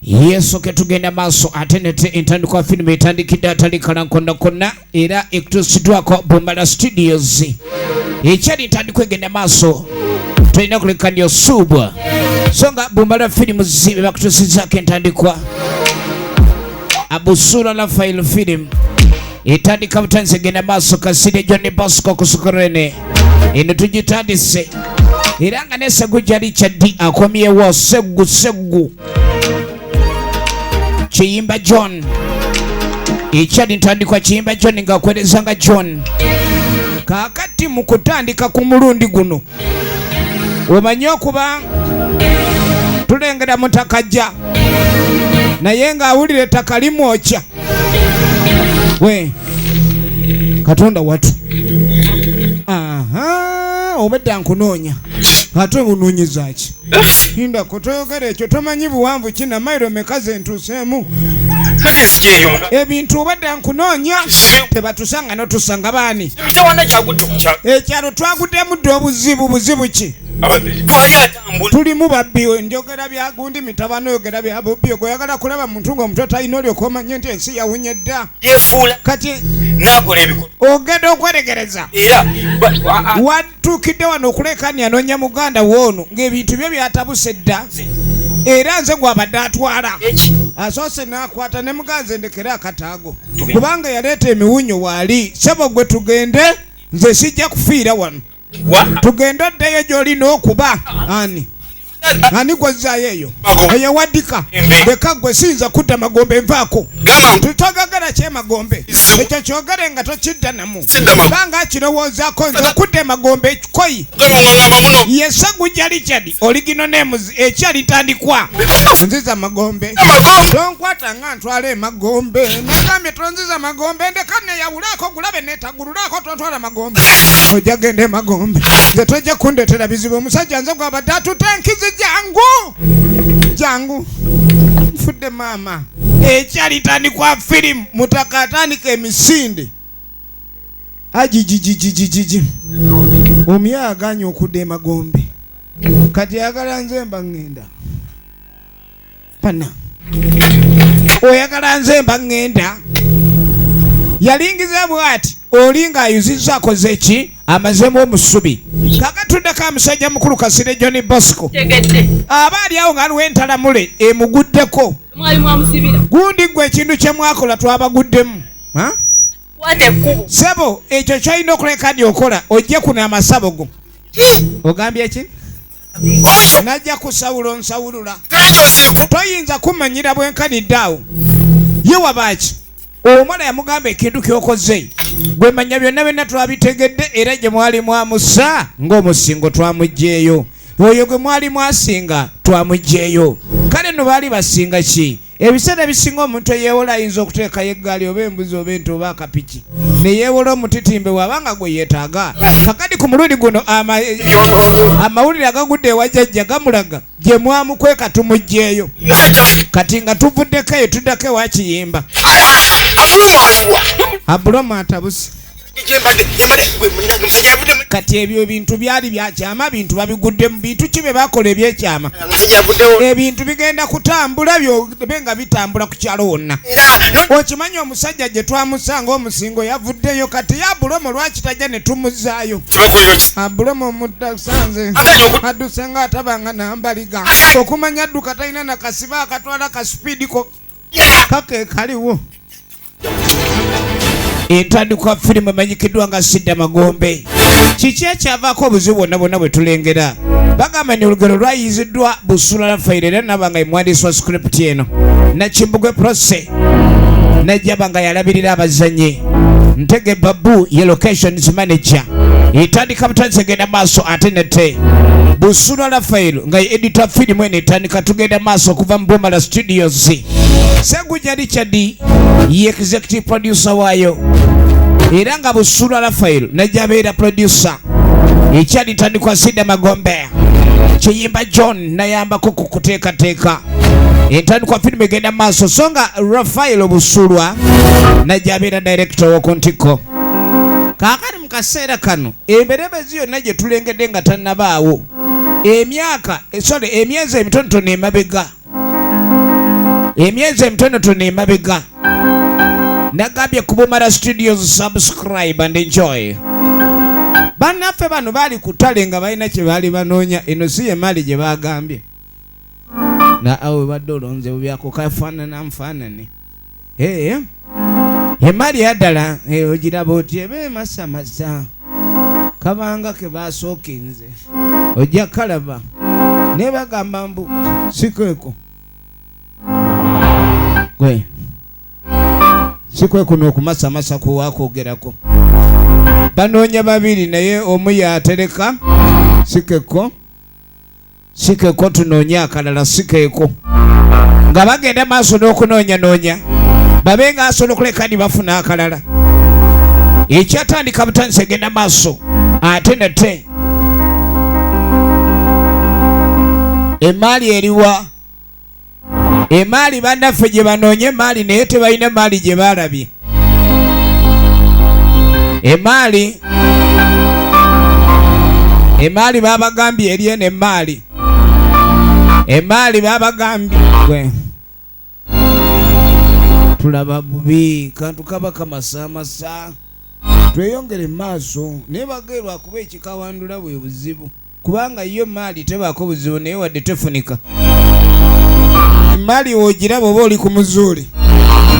Yesu ke tugenda maaso ate nete entandikwa firimu etandikidde atali kalankonna konna era ekutuusiddwako Bumala Studios ekyali ntandikwa egenda maaso tolina kuleka nyo suubwa so nga Bumala Films be bakutuusizaako entandikwa Abusura Rafael film etandika butanzi egenda maaso Kasirye John Bosco kusukurene eno tugitandise era nga ne Segujja Richard akomyewo seggu seggu Kiyimba John ekyali ntandikwa Kiyimba John ng'akwereza nga John kaakati mu kutandika ku mulundi guno omanyi okuba tulengera mutakajja naye ng'awulira ettaka limwokya we katonda watu aha obedda nkunoonya ate onoonyeza ki Hindako toyogera ekyo tomanyi buwanvu ki na mayiro meka ze ntuuseemu. Ebintu obadde nkunoonya tebatusanga notusanga baani? Ekyalo twaguddemu dda obuzibu buzibu ki? Tulimu babbi njogera bya gundi mitabano oyogera bya bubbi ogoyagala kulaba muntu ng'omutwe talina olyoka omanye nti ensi yawunye dda. Kati ogenda okweregereza Tuukidde wano okuleekaanya anoonya muganda we ono ng'ebintu bye byatabuse dda era nze gw'abadde atwala. Asoose n'akwata ne muganze ndekere akataago kubanga yaleeta emiwunyo waali. Ssebo gwe tugende nze sijja kufiira wano. Tugende oddeyo gy'olina okuba. Ani? Ani gwazzaayo eyo? Eyo waddika. Leka gwe siyinza kudda magombe nvaako. Tutagagala kyemagombe. Ekyo kyogere nga tokidda namu. Banga akirowoozaako nze okudda emagombe ekikoyi. Ye Ssegujja Richard oligino nemuzi ekyali ntandikwa. Nziza magombe. Tonkwata nga ntwala emagombe. Nagambye tonziza magombe ndeka neyawulaako gulabe netagululaako tontwala magombe. Ojja genda emagombe. Nze tojja kundetera bizibu omusajja nze gwabadde atuta enkizi jangu. Jangu. Nfudde maama. Ekyali tandikwa firimu mutaka atandika emisinde. Ajijijijijiji. Omya aganye okudda emagombe. Kati ayagala nze mba ŋŋenda. Pana. Oyagala nze mba ŋŋenda. Yalingiza bw'ati oli ng'ayuzizza akoze ki amazeemu omusubi. Kakatuddeko amusajja mukulu Kasire John Bosco. Aba ali awo ng'aliwo entalamule emuguddeko. Gundi ggwe ekintu kye mwakola twabaguddemu. Sebo ekyo kyolina okuleka ndi okola ojje kuno amasabo go. Ogambye ki? Najja kusawula onsawulula. Toyinza kumanyira bwenkanidde awo. Ye wabaaki? Omwana yamugamba ekintu kyokoze gwe manya byonna byonna twabitegedde era gye mwali mwamusa ng'omusingo twamuggyeeyo oyo gwe mwali mwasinga twamuggyeeyo kale nno baali basinga ki Ebiseera ebisinga omuntu eyeewola ayinza okuteekayo eggaali oba embuzi oba ente oba akapiki ne yeewola omutitimbe bw'aba nga gwe yeetaaga. Kakati ku mulundi guno amawulire agagudde ewa jjajja gamulaga gye mwamukweka tumuggyeeyo. Kati nga tuvuddeko eyo tuddako ewa Kiyimba. Abulomu atabuse. Kati ebyo ebintu byali byakyama bintu babiguddemu bintu ki bye bakola ebyekyama ebintu bigenda kutambula byobe nga bitambula ku kyalo wonna okimanyi omusajja gye twamusanga omusingo yavuddeyo kati abulomo lwaki tajja ne tumuzaayo abulomo mutasanze adduse nga atabanga nambaliga okumanya adduka talina nakasiba akatwala kasipiidi ko kake kaliwo Entandikwa firimu emanyikiddwa nga Sidda Magombe. Kiki ekyavaako obuzibu bwonna bwonna bwe tulengera? Bagamba nti olugero lwayiziddwa Busula Rafael era naba nga emuwandiisi wa script eno. Nakimbugwe Prose najjaba nga yalabirira abazannyi. Ntege Babu ye locations manager. Etandika butandisi egenda maaso ate nete. Busula Rafael nga ye editor firimu eno etandika tugenda maaso okuva mu Bumala Studios. Ssegujja Richard ye executive producer waayo era nga Busulwa Raphael najja abeera producer. Ekyali tandikwa Sida Magombe Kiyimba John nayambako ku kuteekateeka entandikwa firimu egenda maaso, so nga Raphael Busulwa najja abeera director w'oku ntikko. Kaakati mu kaseera kano emberebezi yonna gye tulengedde nga tannabaawo emyaka sorry emyezi emitonotono emabega. Emyezi emitonotono emabega nagambye ku Bumara Studios, subscribe and enjoy. Bannaffe bano baali ku ttale nga balina kye baali banoonya. Eno si ye maali gye bagambye na awe badde olonze bubyako kafaanana nfaanane. Ee, emaali yaddala ogiraba oti eba emasamasa kabanga ke basookinze ojja kalaba naye bagamba mbu sikeeko gwe sikwekuno okumasamasa kuwakwogerako. Banoonya babiri naye omu yatereka sikeko sikeko tunoonye akalala sikeeko nga bagenda maaso n'okunoonyanoonya babe nga asobola okuleka ni bafuna akalala. Ekyatandika butandisi egenda maaso ate nate emaali eriwa? Emaali bannaffe gye banoonye emaali naye tebalina maali gye baalabye. Emaali emaali babagambye eri eno emaali emaali babagambye gwe tulaba bubi kantu kaba kamasamasa tweyongere mu maaso naye bageerwa kuba ekikawandula bwe buzibu kubanga yo maali tebaako buzibu naye wadde tefunika emaali wogiraba oba oli ku muzuuli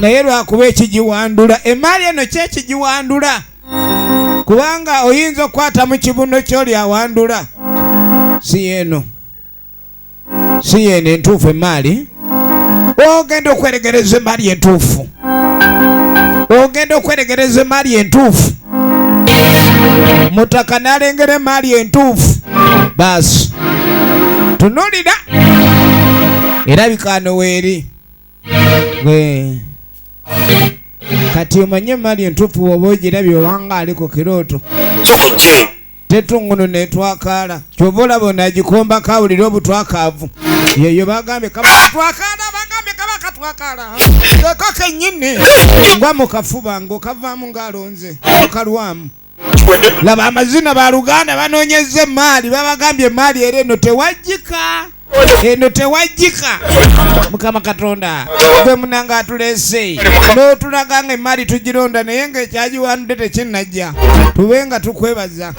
naye lwakuba ekigiwandula emaali eno kyekigiwandula kubanga oyinza okukwata mu kibuno kyoli awandula si yeeno si yeeno entuufu emaali ogenda okweregereza emaali entuufu ogenda okweregereza emaali entuufu mutaka n'alengera emaali entuufu baasi tunulira erabika ano weeri. Kati omanye emaali entuufu woba ogirabye obanga ali ku kirooto tetungunu netwakaala kyova olaba ono agikombako awulire obutwakaavu yeyo bagambye kaba katwakaala bagambye kaba katwakaala eko kennyini ngwa mu kafuba ng'okavaamu ng'alonze okalwamu. Laba amazina baluganda banoonyezza emaali babagambye emaali era eno tewajjika eno tewajjika. Mukama Katonda gwe munanga atuleese n'otulaga nga emaali tugironda naye ng'ekyagiwandudde tekinnajja tube nga tukwebaza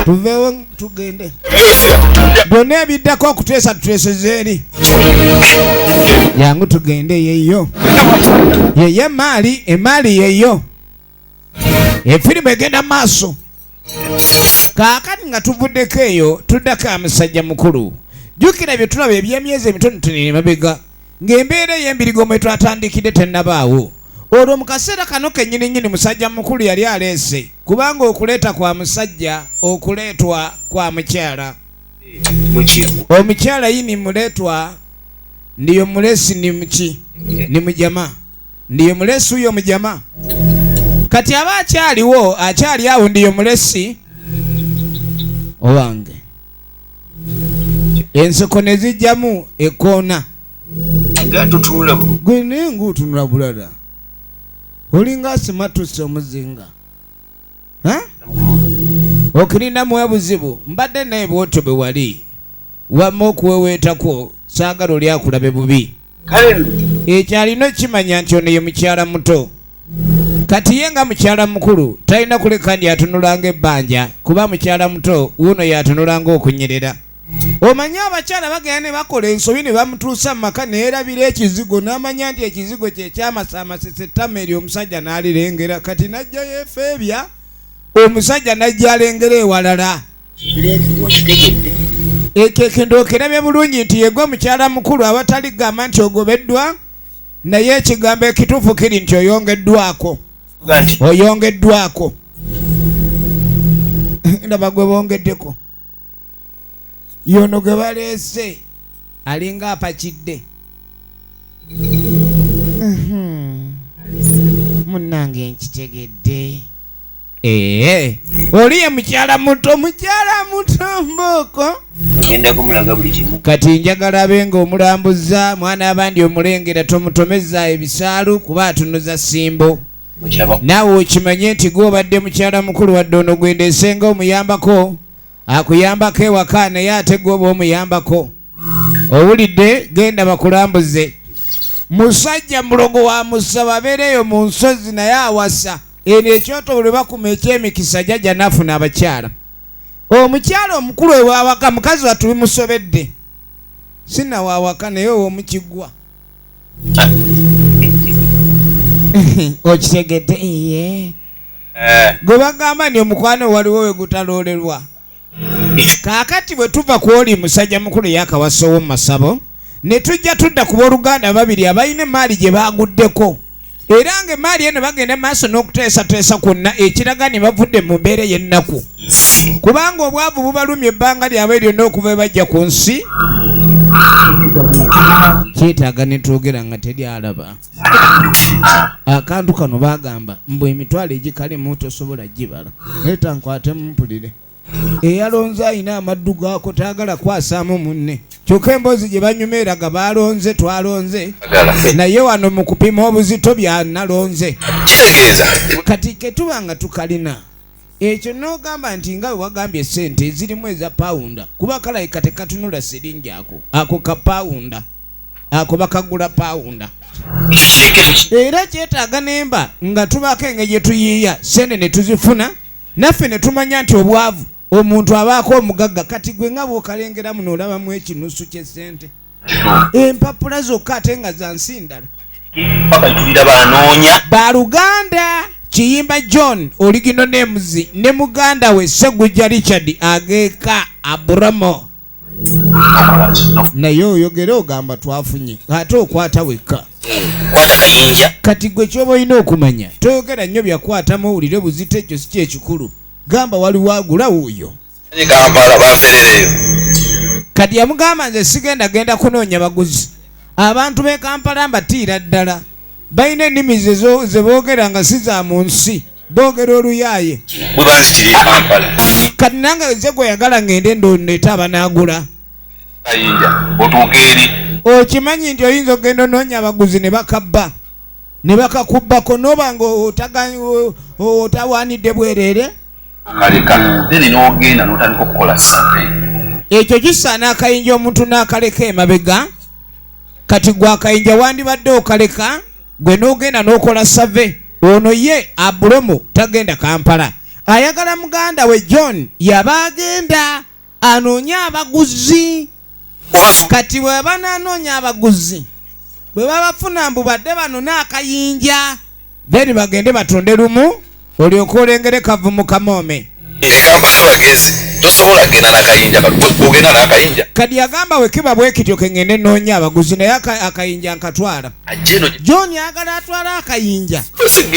tuveewo tugende byonna ebiddako okuteesa tuteeseza eri jangu tugende yeyo yeyo emaali emaali yeyo efirimu egenda maaso. Kaakati nga tuvuddeko eyo tuddako amusajja mukulu jjukira bye tulaba eby'emyezi emitonotono emabega ng'embeera ey'embirigo mwe twatandikidde tennabaawo. Olwo mu kaseera kano kennyini nnyini musajja mukulu yali aleese kubanga okuleeta kwa musajja okuleetwa kwa mukyala. Omukyala yini muleetwa ndiyo mulesi ni muki ni mujama ndiyo mulesi uyo mujama kati aba akyaliwo akyali awo ndiyo mulesi owange enseko ne zijjamu ekoona gwe naye ng'otunula bulala olinga asimatuse omuzinga okirinamu obuzibu mbadde naye bwotyo bwe wali wamma okuweweetako saagala oli akulabe bubi. Ekyo alina okukimanya nti ono ye mukyala muto kati ye nga mukyala mukulu talina kuleka ndi atunulanga ebbanja kuba mukyala muto wuuno yatunulanga okunyerera. Omanyi abakyala bagenda ne bakola ensobi ne bamutuusa mu maka neerabira ekizigo n'amanya nti ekizigo kye kyamasamasisa ettama eryo omusajja n'alirengera kati n'ajja yeefeebya omusajja n'ajja alengera ewalala. Ekyo ekintu okirabye bulungi nti yegwe mukyala mukulu awatali kugamba nti ogobeddwa naye ekigambo ekituufu kiri nti oyongeddwako oyongeddwako ndaba gwe bongeddeko yono gwe baleese alinga apakidde. Munnange nkitegedde. Ee, oli ye mukyala muto mukyala muto mbooko ngenda kumulaga buli kimu. Kati njagala abe nga omulambuza mwana abandi omulengera tomutomeza ebisaalu kuba atunuza simbo. Naawe okimanye nti gwe obadde mukyala mukulu wadde ono gwendeese nga omuyambako akuyambako ewaka naye ate gwe oba omuyambako owulidde genda bakulambuze. Musajja mulogo wa musaba abeereeyo mu nsozi naye awasa. Eno ekyoto buli bakuma ekyemikisa jajja nafuna abakyala. Omukyala omukulu ewawaka mukazi wattu bimusobedde. Sinawawaka naye ow'omukigwa. Okitegedde iye. Gwe bagamba nti omukwano waliwo we gutaloolerwa. Kaakati bwe tuva ku oli musajja mukulu eyakawasa ow'omu masabo ne tujja tudda ku booluganda babiri abalina emmaali gye baaguddeko era ng'emmaali eno bagenda maaso n'okuteesateesa kwonna ekiraga ne bavudde mu mbeera ey'ennaku kubanga obwavu bubalumye ebbanga lyabwe lyonna okuva we bajja ku nsi. Kyetaaga ne twogera nga teri alaba. Akantu kano baagamba mbu emitwalo egikalimu tosobola gibala. Leeta nkwatemu mpulire. Eyalonze alina amaddu gaako taagala kwasaamu munne. Kyokka emboozi gye banyuma eraga baalonze twalonze naye wano mu kupima obuzito bya nalonze. Kitegeeza Kati ketuba nga tukalina ekyo n'ogamba nti nga bwe wagambye ssente ezirimu eza pawunda kuba kalabika tekatunula siringi ako ako ka pawunda ako bakagula pawunda. Era kyetaaga nemba nga tubaako engeri gye tuyiiya ssente ne tuzifuna naffe ne tumanya nti obwavu omuntu abaako omugagga. Kati gwe nga bw'okalengera muno olabamu ekinusu ky'essente empapula zokka ate nga za nsi ndala. Paka tulira banoonya. Baluganda Kiyimba John Oligino Names ne muganda we Ssegujja Richard ageeka Abramo. Naye oyogera ogamba twafunye ate okwata wekka. Kwata kayinja. Kati gwe kyoba olina okumanya toyogera nnyo byakwatamu owulire buzito ekyo si kyekikulu. Gamba waliwo agula wuuyo. Kampala banferereyo. Kati yamugamba nze sigenda genda kunoonya baguzi. Abantu b'e Kampala mbatiira ddala. Balina ennimi ze boogera nga si za mu nsi. Boogera oluyaaye. Bwe banzitira e Kampala. Kati nange nze gwe yagala ngende ndoneete abanaagula. Kayinja otuuka eri. Okimanyi nti oyinza okugenda onoonya abaguzi ne bakabba. Ne bakakubbako n'oba nga otawaanidde bwereere. Kaleka then n'ogenda n'otandika okukola survey. Ekyo kisaana akayinja omuntu n'akaleka emabega. Kati gwe akayinja wandibadde okaleka gwe n'ogenda n'okola survey. Ono ye Abulomu tagenda Kampala. Ayagala muganda we John yaba agenda anoonye abaguzi. Kati bwe bananoonya abaguzi bwe babafuna mbu badde banone akayinja then bagende batonde lumu olyoke olengere kavumu kamoome. Kampala bagezi tosobola kugenda n'akayinja ogenda n'akayinja. Kati yagamba we kiba bwe kityo ke ngende noonye abaguzi naye akayinja nkatwala. John ayagala atwala akayinja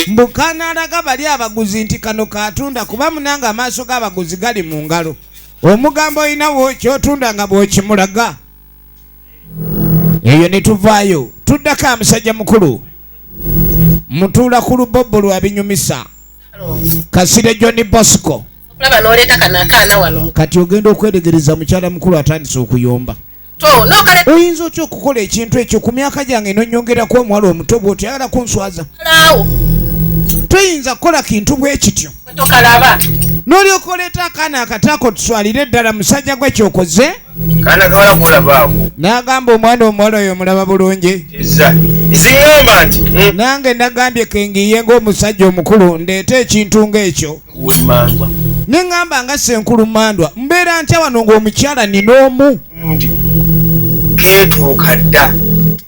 mbu kanaalaga bali abaguzi nti kano katunda kuba munanga amaaso g'abaguzi gali mu ngalo. Omugambo olinawo ky'otunda nga bw'okimulaga. Eyo ne tuvaayo tuddako amusajja mukulu mutuula ku lubobbo lwa binyumisa Kasire John Bosco. Okulaba n'oleeta kano akaana wano. Kati ogenda okweregereza mukyala mukulu atandise okuyomba. Oyinza otya okukola ekintu ekyo ku myaka gyange n'onyongerako omuwala omuto bw'otyo ayagala kunswaza? Toyinza kukola kintu bwe kityo. N'olyoka oleeta akaana akato ako tuswalire ddala musajja gwe kyokoze. Kaana kawala kolaba ako. N'agamba omwana omuwala oyo omulaba bulungi. Ziŋŋamba nti. Nange nagambye kengiye ng'omusajja omukulu ndeete ekintu ng'ekyo. Ne ŋŋamba nga Ssenkulu Mmandwa mbeera ntya wano ng'omukyala nina omu. Keetuuka dda.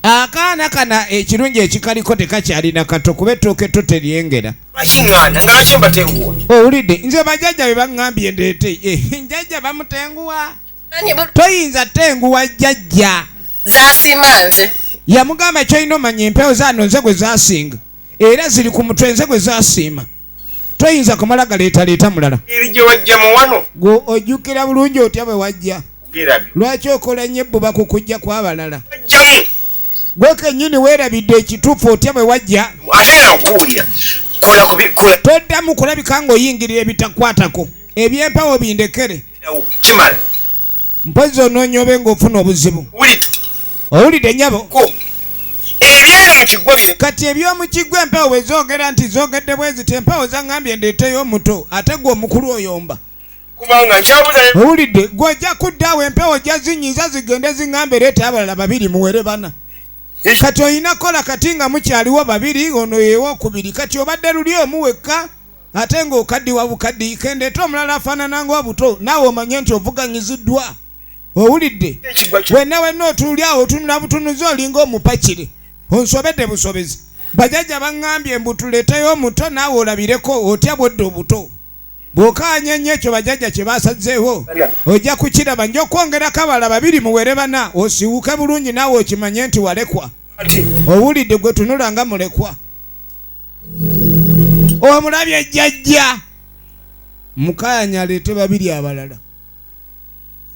Akaana kana ekirungi ekikaliko tekakyalina kato kuba ettooke etto teryengera. Lwaki ŋŋaana nga lwaki mbatenguwa? Owulidde nze bajjajja be baŋŋambye ndeete. Njajja bamutenguwa. Toyinza tenguwa jjajja. Zaasiima nze. Yamugamba ky'olina omanya empewo zaano nze gwe zaasinga era ziri ku mutwe nze gwe zaasiima. Toyinza kumala galeetaleeta mulala. Eri gye wajja mu wano. Gwe ojjukira bulungi otya bwe wajja? Lwaki okola nnyo ebbuba ku kujja kw'abalala? Gwe kennyini weerabidde ekituufu otya bwe wajja? Ate era nkuwulira. Kola ku kola. Toddamu kulabika ng'oyingirira ebitakwatako. Eby'empawo bindekere. Kimala. Mpozzi onoonya obe ng'ofuna obuzibu. Owulidde nnyabo? Ebyeri mu kiggwa bire. Kati eby'omu kiggwa empewo bwe zoogera nti zoogedde bwe ziti empewo zaŋŋambye ndeeteyo omuto ate gwe omukulu oyomba. Kubanga nkyabuza. Owulidde gwe ojja kudda awo empewo ojja zinyiiza zigende ziŋŋambe leeta abalala babiri muwere bana. Kati olina kukola kati nga mukyaliwo babiri, ono yewokubiri. Kati obadde luli omu wekka ate ng'okaddiwa bukaddi, kendeeta omulala afaanana ng'obuto, naawe omanye nti ovuganyiziddwa. Owulidde? Wenna wenna otuuli awo otunula butunuzi, olinga omupakire, onsobedde busobezi. Bajajja baŋŋambye mbu tuleeteyo omuto naawe olabireko otya bwodda obuto. Bw'okaanya ennyo ekyo bajajja kye basazeewo ojja kukiraba. Nja okwongerako abalala babiri muwere bana, osiiwuuke bulungi naawe okimanye nti walekwa. Owulidde? Gwe tunula nga mulekwa. Omulabye jjajja mukaanya aleete babiri abalala.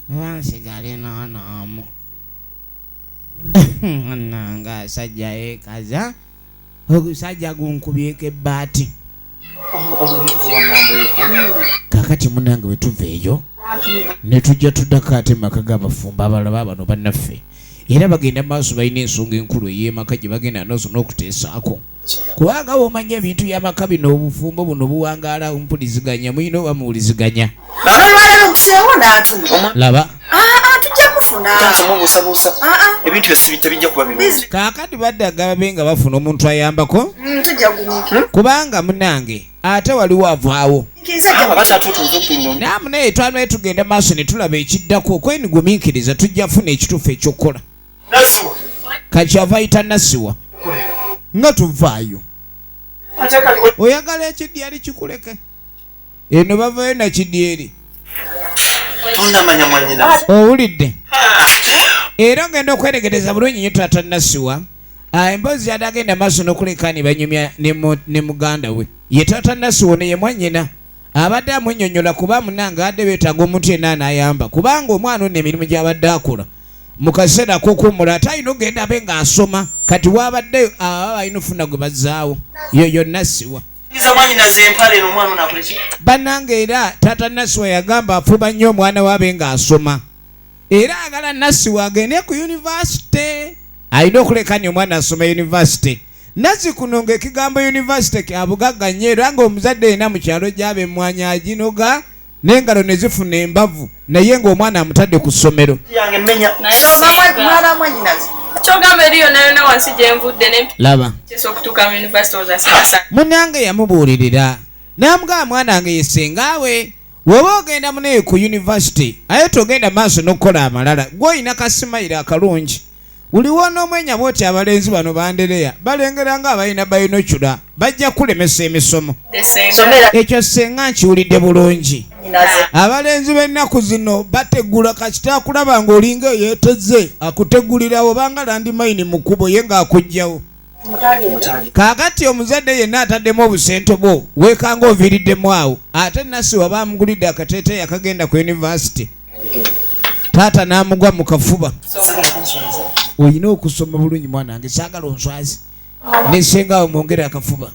Bansigale n'onoomu nanga asajja yeekaza ogusajja gunkubyeko ebbaati. Kakati munange bwe tuva eyo ne tujja tuddako ate mu maka g'abafumbo abalala baabano bannaffe, era bagenda maaso, balina ensonga enkulu ey'emaka gye bagenda nooso n'okuteesaako, kubanga bw'omanya ebintu by'amaka bino, obufumbo buno buwangaala mpuliziganya, mulina oba muwuliziganya. Olwaleero ntuseewo n'antuma. Laba. Aa, tujja mufuna. Mubuusabuusa ebintu byo tebijja kuba birungi. Kaakati baddaga babe nga bafuna omuntu ayambako, Tujja gumiikiriza. kubanga munange ate waliwo avaawo. Abadde atuutuuza okugenda. Naamu, naye twanaye tugenda maaso ne tulaba ekiddako. Kweni gumiikiriza, tujja funa ekituufu ekyokukola. Naziwa. Kakyava ayita Nasiwa nga tuvaayo. Ate kati oyagala ekidyeri kikuleke eno, bavayo nakidyeri. Tonamanya mwanyina. Owulidde? Era ogenda okweregereza bulungi nyo taata Nasiwa. Emboozi yadde agenda maaso n'okuleka ne banyumya ne muganda we, ye taata Nasiwa ono ye mwannyina, abadde amunnyonnyola kuba munange adde beetaaga omuntu yenna anaayamba, kubanga omwana ono emirimu gy'abadde akola mu kaseera ak'okuwummula ate alina okugenda abe ng'asoma. Kati waabadde aba balina ofuna gwe bazzaawo, yoyo Nasiwa. Ngiza mwanyinaze empale eno, omwana ono akole ki? Bannange, era taata Nasiwa yagamba afuba nnyo omwana we abe ng'asoma, era agala Nasiwa agende ku yunivasite. Alina okuleka ni omwana asoma yunivasite. Nazzi kuno ng'ekigambo yunivasite kya bugagga nnyo, era ng'omuzadde yenna mu kyalo gy'aba emmwanyi aginoga n'engalo ne zifuna embavu, naye ng'omwana amutadde ku ssomero. Yange mmenya. Mwana mwanyinaze. Kyogamba eri yonna yonna wansi gye nvudde ne Laba. mpitisa okutuuka mu university ozasasa. Munange yamubuulirira n'amugamba, mwana wange yesengaawe, woba ogenda munaye ku yunivasite, aye togenda maaso n'okukola amalala. Gw'olina kasimayiro akalungi, buli wonoomwenya bwoti abalenzi bano bandereya balengera nga abalina bayinocula, bajja kulemesa emisomo. Somera. Ekyo senga nkiwulidde bulungi. Nyinaze. Abalenzi b'ennaku zino bategula, kasita akulaba ng'olinga eyeeteze akutegulirawo, obanga landmine mu kkubo, ye ng'akugjawo. Kaakati omuzadde yenna ataddemu obusente bwo, weekanga oviiriddemu awo. Ate Nasiwa baamugulidde akateeteeyi akagenda ku yunivasite, taata n'amugwa mu kafuba, olina okusoma bulungi mwana wange, saagala onswazi ne ssenga mwongere akafuba.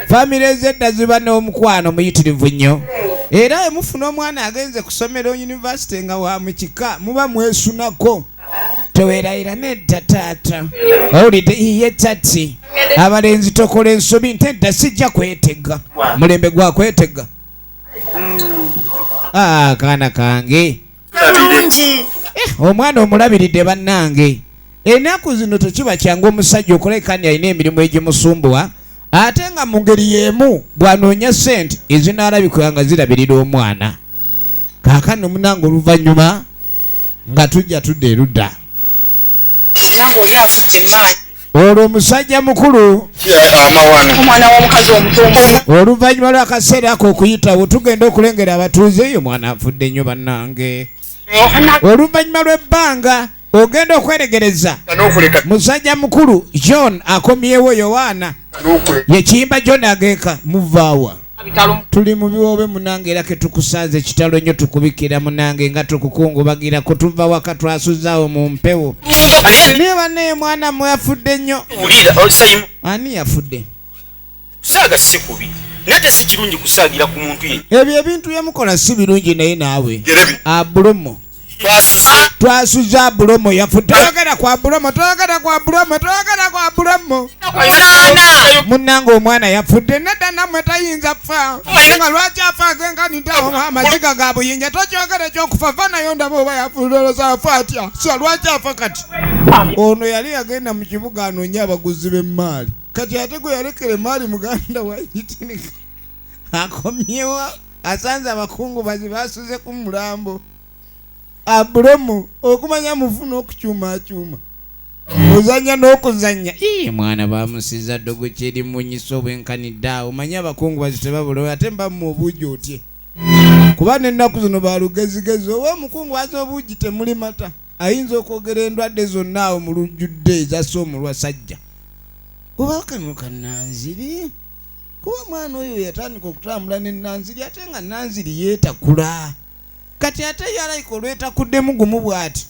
Famire ez'edda ziba n'omukwano muyitirivu nnyo, era emufuna omwana agenze kusomera yunivasite nga wa mu kika, muba mwesunako, tewerayira nedda taata, owulidde? Iye tati, abalenzi tokola ensobi nti edda sijja kwetega, mulembe gwa kwetega. Ah, kaana kange. Bulungi. Omwana omulabiridde. Bannange, ennaku zino tekiba kyangu omusajja okuleka ni alina emirimu egimusumbuwa, ate nga mu ngeri y'emu bw'anoonya ssente ezinaalabikira nga zirabirira omwana. Kaakano munange, oluvannyuma nga tujja tudda erudda. Nange oli afudde emaanyi. Olwo omusajja mukulu Amawano. Omwana w'omukazi omuto. Oluvannyuma lw'akaseera ako okuyitawo, tugenda okulengera abatuuze eyo, omwana afudde nnyo. Bannange, oluvannyuma lw'ebbanga ogenda okweregereza N'okuleka. musajja mukulu John akomyewo. Yowaana N'okuleka. ye kiyimba John ageeka muvaawa, tuli mu biwoobe munange, era ketukusanze kitalo nnyo, tukubikira munange nga tukukungubagira kutuva waka, twasuzaawo mu mpewo, naye bannaye mwana mwe yafudde nnyo. Wulira osayimu. Ani yafudde? Kusaaga si kubi, naye te si kirungi kusaagira ku muntu ye. Ebyo ebintu byemukola si birungi, naye naawe Gerebi. Abulumu. Twasuze Abulomo yafudde. Toyogera ku Abulomo, toyogera ku Abulomo, toyogera ku Abulomo. Munnange omwana yafudde. Nedda nammwe tayinza kufa. Nga lwaki afa agenkaniddeawo amaziga ga buyinja? Tokyogera ekyokufa, va nayo ndaba oba yafudde. Olowooza afa atya? So lwaki afa kati? Ono yali yagenda mu kibuga anoonye abaguzi b'emmaali, kati ate gwe yalekera emaali muganda wayitinika akomyewo asanze abakungubazi basuze ku mulambo. Abulomu okumanya mufu n'okukyumakyuma ozanya n'okuzanya. Ii, mwana bamusiza ddogo kyeri munyisa obwenkanidde awo. Manye abakungubazi tebabula ate mbamu obuugi otye, kuba n'ennaku zino balugezigezi oba omukungubazi obuugi temuli mata, ayinza okwogera endwadde zonna awo mu lujjudde ezassa omulwasajja. Oba kano kananziri, kuba omwana oyo yatandika okutambula ne Nanziri, ate nga Nanziri yeetakula. Kati ate yalayika olwetakuddemu gumu bw'ati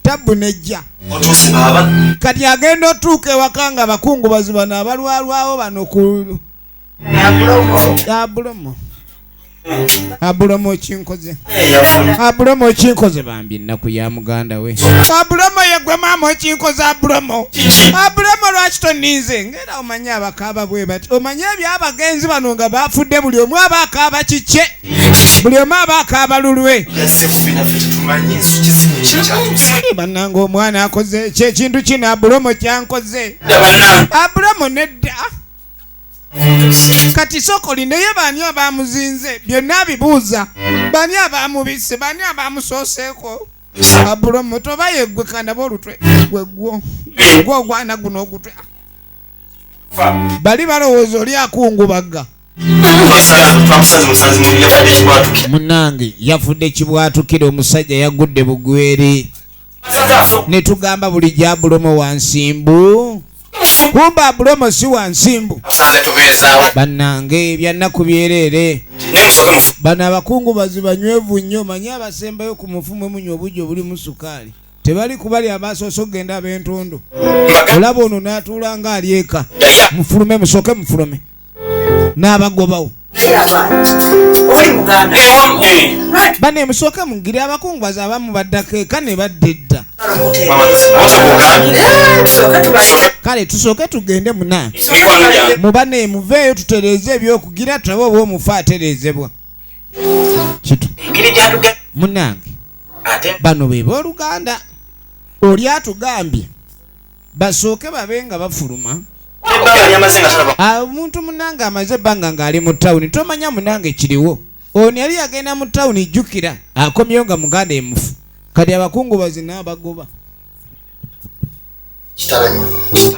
tabbu nejja. Otuuse baaba. Kati agenda otuuka ewaka nga abakungubazi bano abalwalwawo bano ku Abulomo. Abulomo okinkoze. Abulomo okinkoze bambi, ennaku ya muganda we. Abulomo yegwe maama okinkoze Abulomo. Abulomo lwaki toninze? Ngera omanye abakaaba bwe bati. Omanye ebyabagenzi bano nga bafudde buli omu aba akaaba kikye. Buli omu aba akaaba lulwe. Bannange omwana akoze ki ekintu kino Abulomo kyankoze. Abulomo nedda. Kati sooka olinde baani abamuzinze byonna abibuuza, baani abamubisse, baani abamusooseeko. Abulomo toba yeggwe kandaba olutwe gwegwo gwo ogwana guno ogutwe. Bali balowooza oli akungubaga. Munnange yafudde kibwatukire, omusajja yagudde bugweri. Ne tugamba bulijjo Abulomo wa nsimbu, kumbe Abulomo si wa nsimbu. Bannange ebyannaku byereere. Bano abakungubazi banywevu nnyo, manye abasembayo ku mufu mwe munywa obujja obulimu sukaali. Tebali kubali abasoose okugenda ab'entondo. Olaba ono n'atuula nga ali eka. Mufulume, musooke mufulume. N'abagobawo. Bane musooke mugire abakungubazi abamu baddako eka ne badda edda. Kale tusooke tugende muna. Mubane muveeyo tutereeze ebyokugira tulabe oba omufu atereezebwa. Kitu. Munnange bano be booluganda. Oli atugambye basooke babe nga bafuluma. Omuntu munnange amaze ebbanga ng'ali mu tawuni, tomanya munnange kiriwo. Ono yali yagenda mu tawuni, jjukira akomyewo nga muganda emufu. Kati abakungubazi n'abagoba.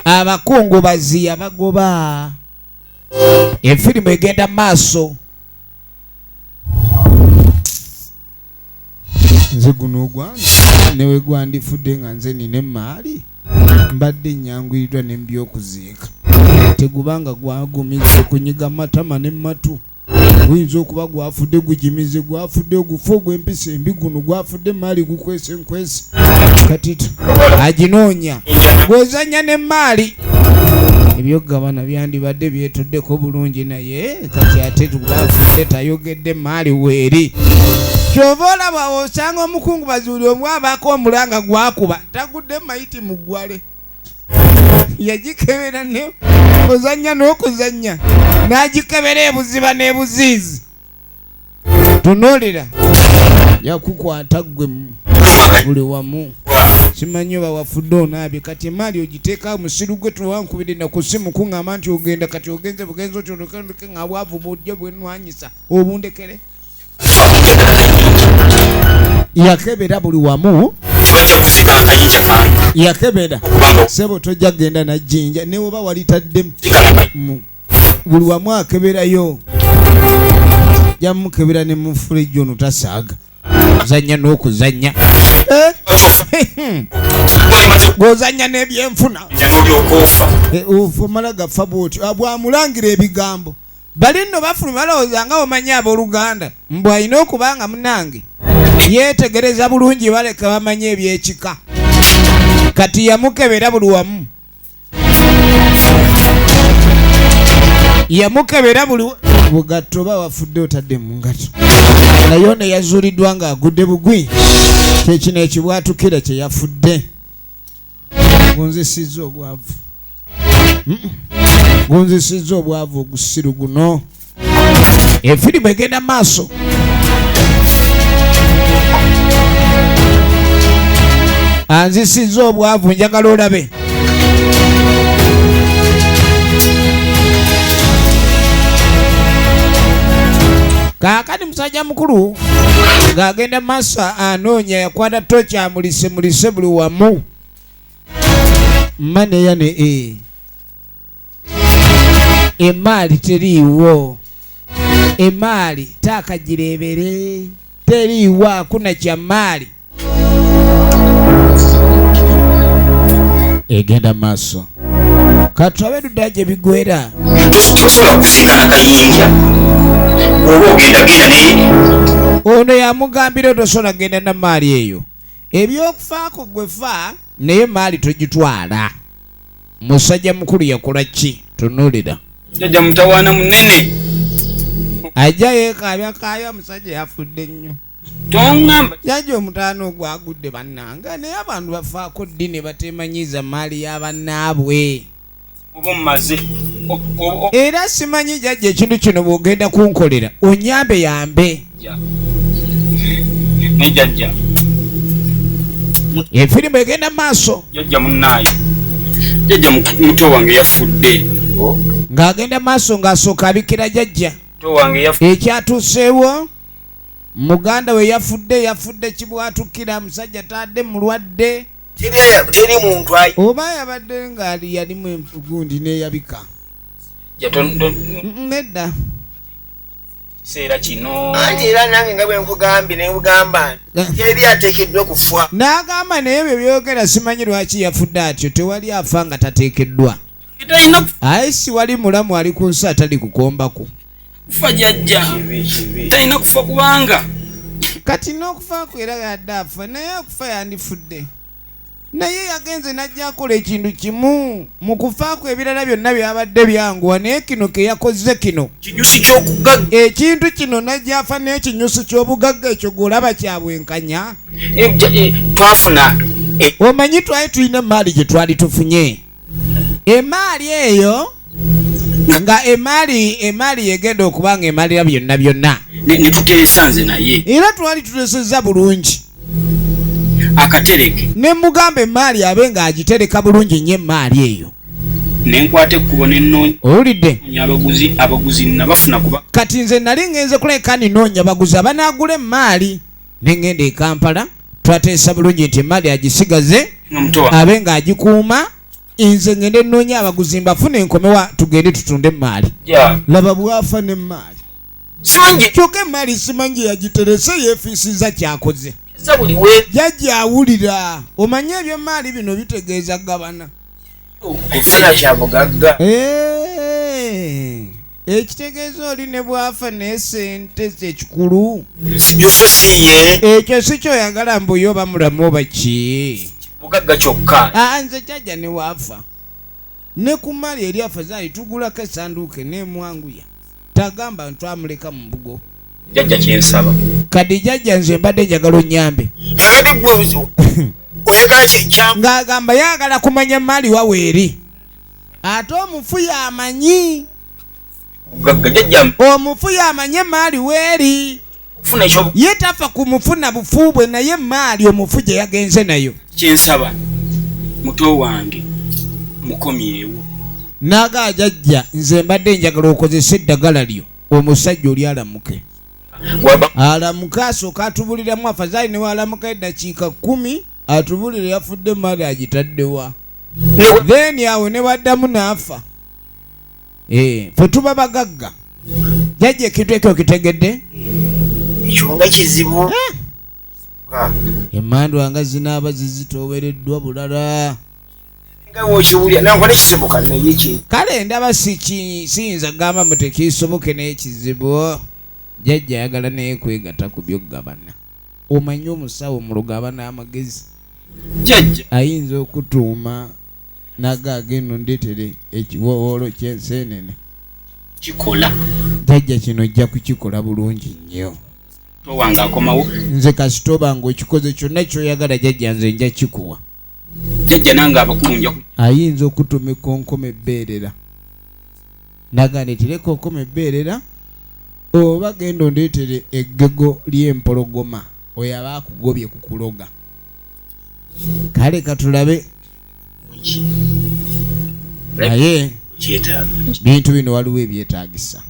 Abakungubazi yabagoba. Efirimu egenda maaso. Nze guno ogwange newe gwandifudde nga nze nina emaali mbadde nnyanguyiriddwa ne mbyokuziika. Tegubanga gwagumiza okunyiga matama ne matu. Guyinza okuba gwafudde gugimize, gwafudde ogufu ogw'empisa embi, guno gwafudde emaali gukwese nkwese. Kati aginoonya gw'ozannya n'emaali. Ebyokugabana byandibadde byetuddeko bulungi, naye kati ate gwafudde tayogedde maali weeri. Ky'ova olaba osanga omukungubazi buli omu abaako omulanga gwakuba tagudde mayiti mu ggwale. Yagikebera ne ozannya n'okuzannya n'agikebera ebuziba n'ebuziizi. Tunuulira yakukwata ggwe buli wamu. Simanyi oba wafudde onaabye. Kati emaali ogiteeka musiru gwe tuwankubidde na ku ssimu kuŋŋamba nti ogenda, kati ogenze bugenzi otyo ndeke nga bwavu bujje bwenwanyisa obundekere. Yakebera buli wamu. Yakebera. Sebo tojja kugenda na jjinja ne bw'oba walitaddemu. Buli wamu akeberayo. Jamukebera ne mu fridge ono tasaaga. Zannya n'okuzannya. Gw'ozannya n'ebyenfuna. Omala gafa bw'otyo. Bw'amulangira ebigambo. Bali nno bafuluma balowooza nga omanyi abooluganda. Mbu alina okuba nga munnange yeetegereza bulungi baleka bamanye eby'ekika. Kati yamukebera buli wamu. Yamukebera buli bugatto oba wafudde otadde mu ngatto. Naye ono yazuuliddwa ng'agudde bugwi. Kyekino ekibwatukira kye yafudde. Gunzisizza obwavu. Gunzisizza obwavu ogusiru guno. Efirimu egenda maaso. Anzisizza obwavu, njagala olabe. Kaakati musajja mukulu ng'agenda maaso anoonya, yakwata toki amulise mulise buli wamu. Maneya ne e emaali teriiwo, emaali taakagirebere teriiwo, akuna kya maali. Egenda maaso katulabe ludda gye bigwera. Tosobola kusinkana kayinja oba ogenda genda naye. Ono yamugambira tosobola genda na maali eyo, ebyokufaako gwe fa naye maali togitwala. Musajja mukulu yakola ki? Tunuulira. Jjajja mutawaana munene. Ajja yeekaabya kaabya, musajja yafudde nnyo. Tongamba. Jjajja omutawaana ogwo agudde bannanga, naye abantu bafaako ddi ne bateemanyiiza maali ya bannaabwe. Oba omumaze. Era simanyi jjajja ekintu kino bw'ogenda kunkolera onyambe yambe. Ne jjajja. Efirimu egenda maaso. Jjajja munnaayo. Jjajja muto wange yafudde. Ng'agenda maaso ng'asooka abikira jjajja. Muto wange yafudde. Ekyatuuseewo muganda we yafudde, yafudde kibwatukira, musajja tadde mulwadde. Teri muntu ayi. Oba yabadde ng'ali yalimu engundi n'eyabika. Nedda. Kiseera kino. Anti era nange nga bwe nkugambye ne nkugamba teri ateekeddwa kufa. N'agamba naye bye byogera simanyi lwaki yafudde atyo, tewali afa nga tateekeddwa. Aye si wali mulamu ali ku nsi atali kukombako. Kufa jjajja. Talina kufa kubanga. Kati n'okufa kwe era yadde afa, naye okufa yandifudde. Naye yagenze n'ajja akola ekintu kimu mu kufa kwe, ebirala byonna byabadde byanguwa, naye kino ke yakoze kino. Kinyusi ky'obugagga. Ekintu kino n'ajja afa n'ekinyusi ky'obugagga ekyo gw'olaba kya bwenkanya. Twafuna. Omanyi twali tulina emaali gye twali tufunye. Emaali eyo nga emaali yegenda okuba nga emalira byonna byonna. Ne tuteesa nze naye. Era twali tuteesezza bulungi. Akatereke. Ne mugamba emaali abe ng'agitereka bulungi nnyo emaali eyo. Ne nkwata ekkubo ne nnoonya. Owulidde? Abaguzi nabafuna kuba. Kati nze nali ngenze kuleka ninoonya baguzi abanaagula emaali. Ne ngenda e Kampala, twateesa bulungi nti emaali agisigaze abe ng'agikuuma. Nze ngende nnoonya abaguzi mbafune nkomewa tugende tutunde emaali. Laba bw'afa n'emaali. Kyokka emaali simanyi yagiterese yeefiisizza kyakoze. Jjajja awulira. Omanye eby'emaali bino bitegeeza gabana. Kufuna kya bugagga. Ekitegeeza oli ne bw'afa n'essente ekikulu. Ekyo si ye. Ekyo si kyoyagala mbu yo bamulamu oba ki? Bugagga kyokka. Nze jjajja ne waafa. Ne ku mmaali eri afazaali tugulako essanduuke n'emwanguya. Tagamba ntwamuleka mu mbugo. Jjajja kyensaba. Kati jjajja nze mbadde njagala onnyambe. Kakati gwe oyagala kya. Ng'agamba yagala kumanya mmaali wa weeri. Ate omufu y'amanyi. Omufu y'amanyi emmaali weeri. Ye tafa ku mufu na bufu bwe, naye emmaali omufu gye yagenze nayo. Kyensaba muto wange mukomyewo. N'agaa jjajja nze mbadde njagala okozese eddagala lyo omusajja oli alamuke. Alamuke asooka atubuliramu afazaali ne walamuka eddakiika 10 atubulire yafudde emaali agitaddewa. Then awo ne baddamu n'afa. Ffe tuba bagagga. Jjajja ekintu ekyo okitegedde? Ekyo nga kizibu. Emmandwa nga zinaaba zizitoowereddwa bulala. Kale ndaba siyinza kugamba mbu tekiisoboke n'ekizibu. Jjajja ayagala naye kwegatta ku by'okugabana. Omanyi omusawo omulogo aba n'amagezi. Jjajja. Ayinza okutuuma n'agaaga ndeetere ekiwowoolo ky'enseenene. Kikola. Jjajja kino ojja kukikola bulungi nnyo. Wange akomawo. Nze kasita oba ng'okikoze kyonna ky'oyagala jjajja nze nja kikuwa. Jjajja nange abakulu nja Ayinza okutuma ekonkoma ebbeerera. Naga ndeetere ekonkoma ebbeerera oba genda ondeetere eggego ly'empologoma oyo aba akugobye ku kuloga. Kale katulabe. Naye Kyetaaga. bintu bino waliwo ebyetaagisa.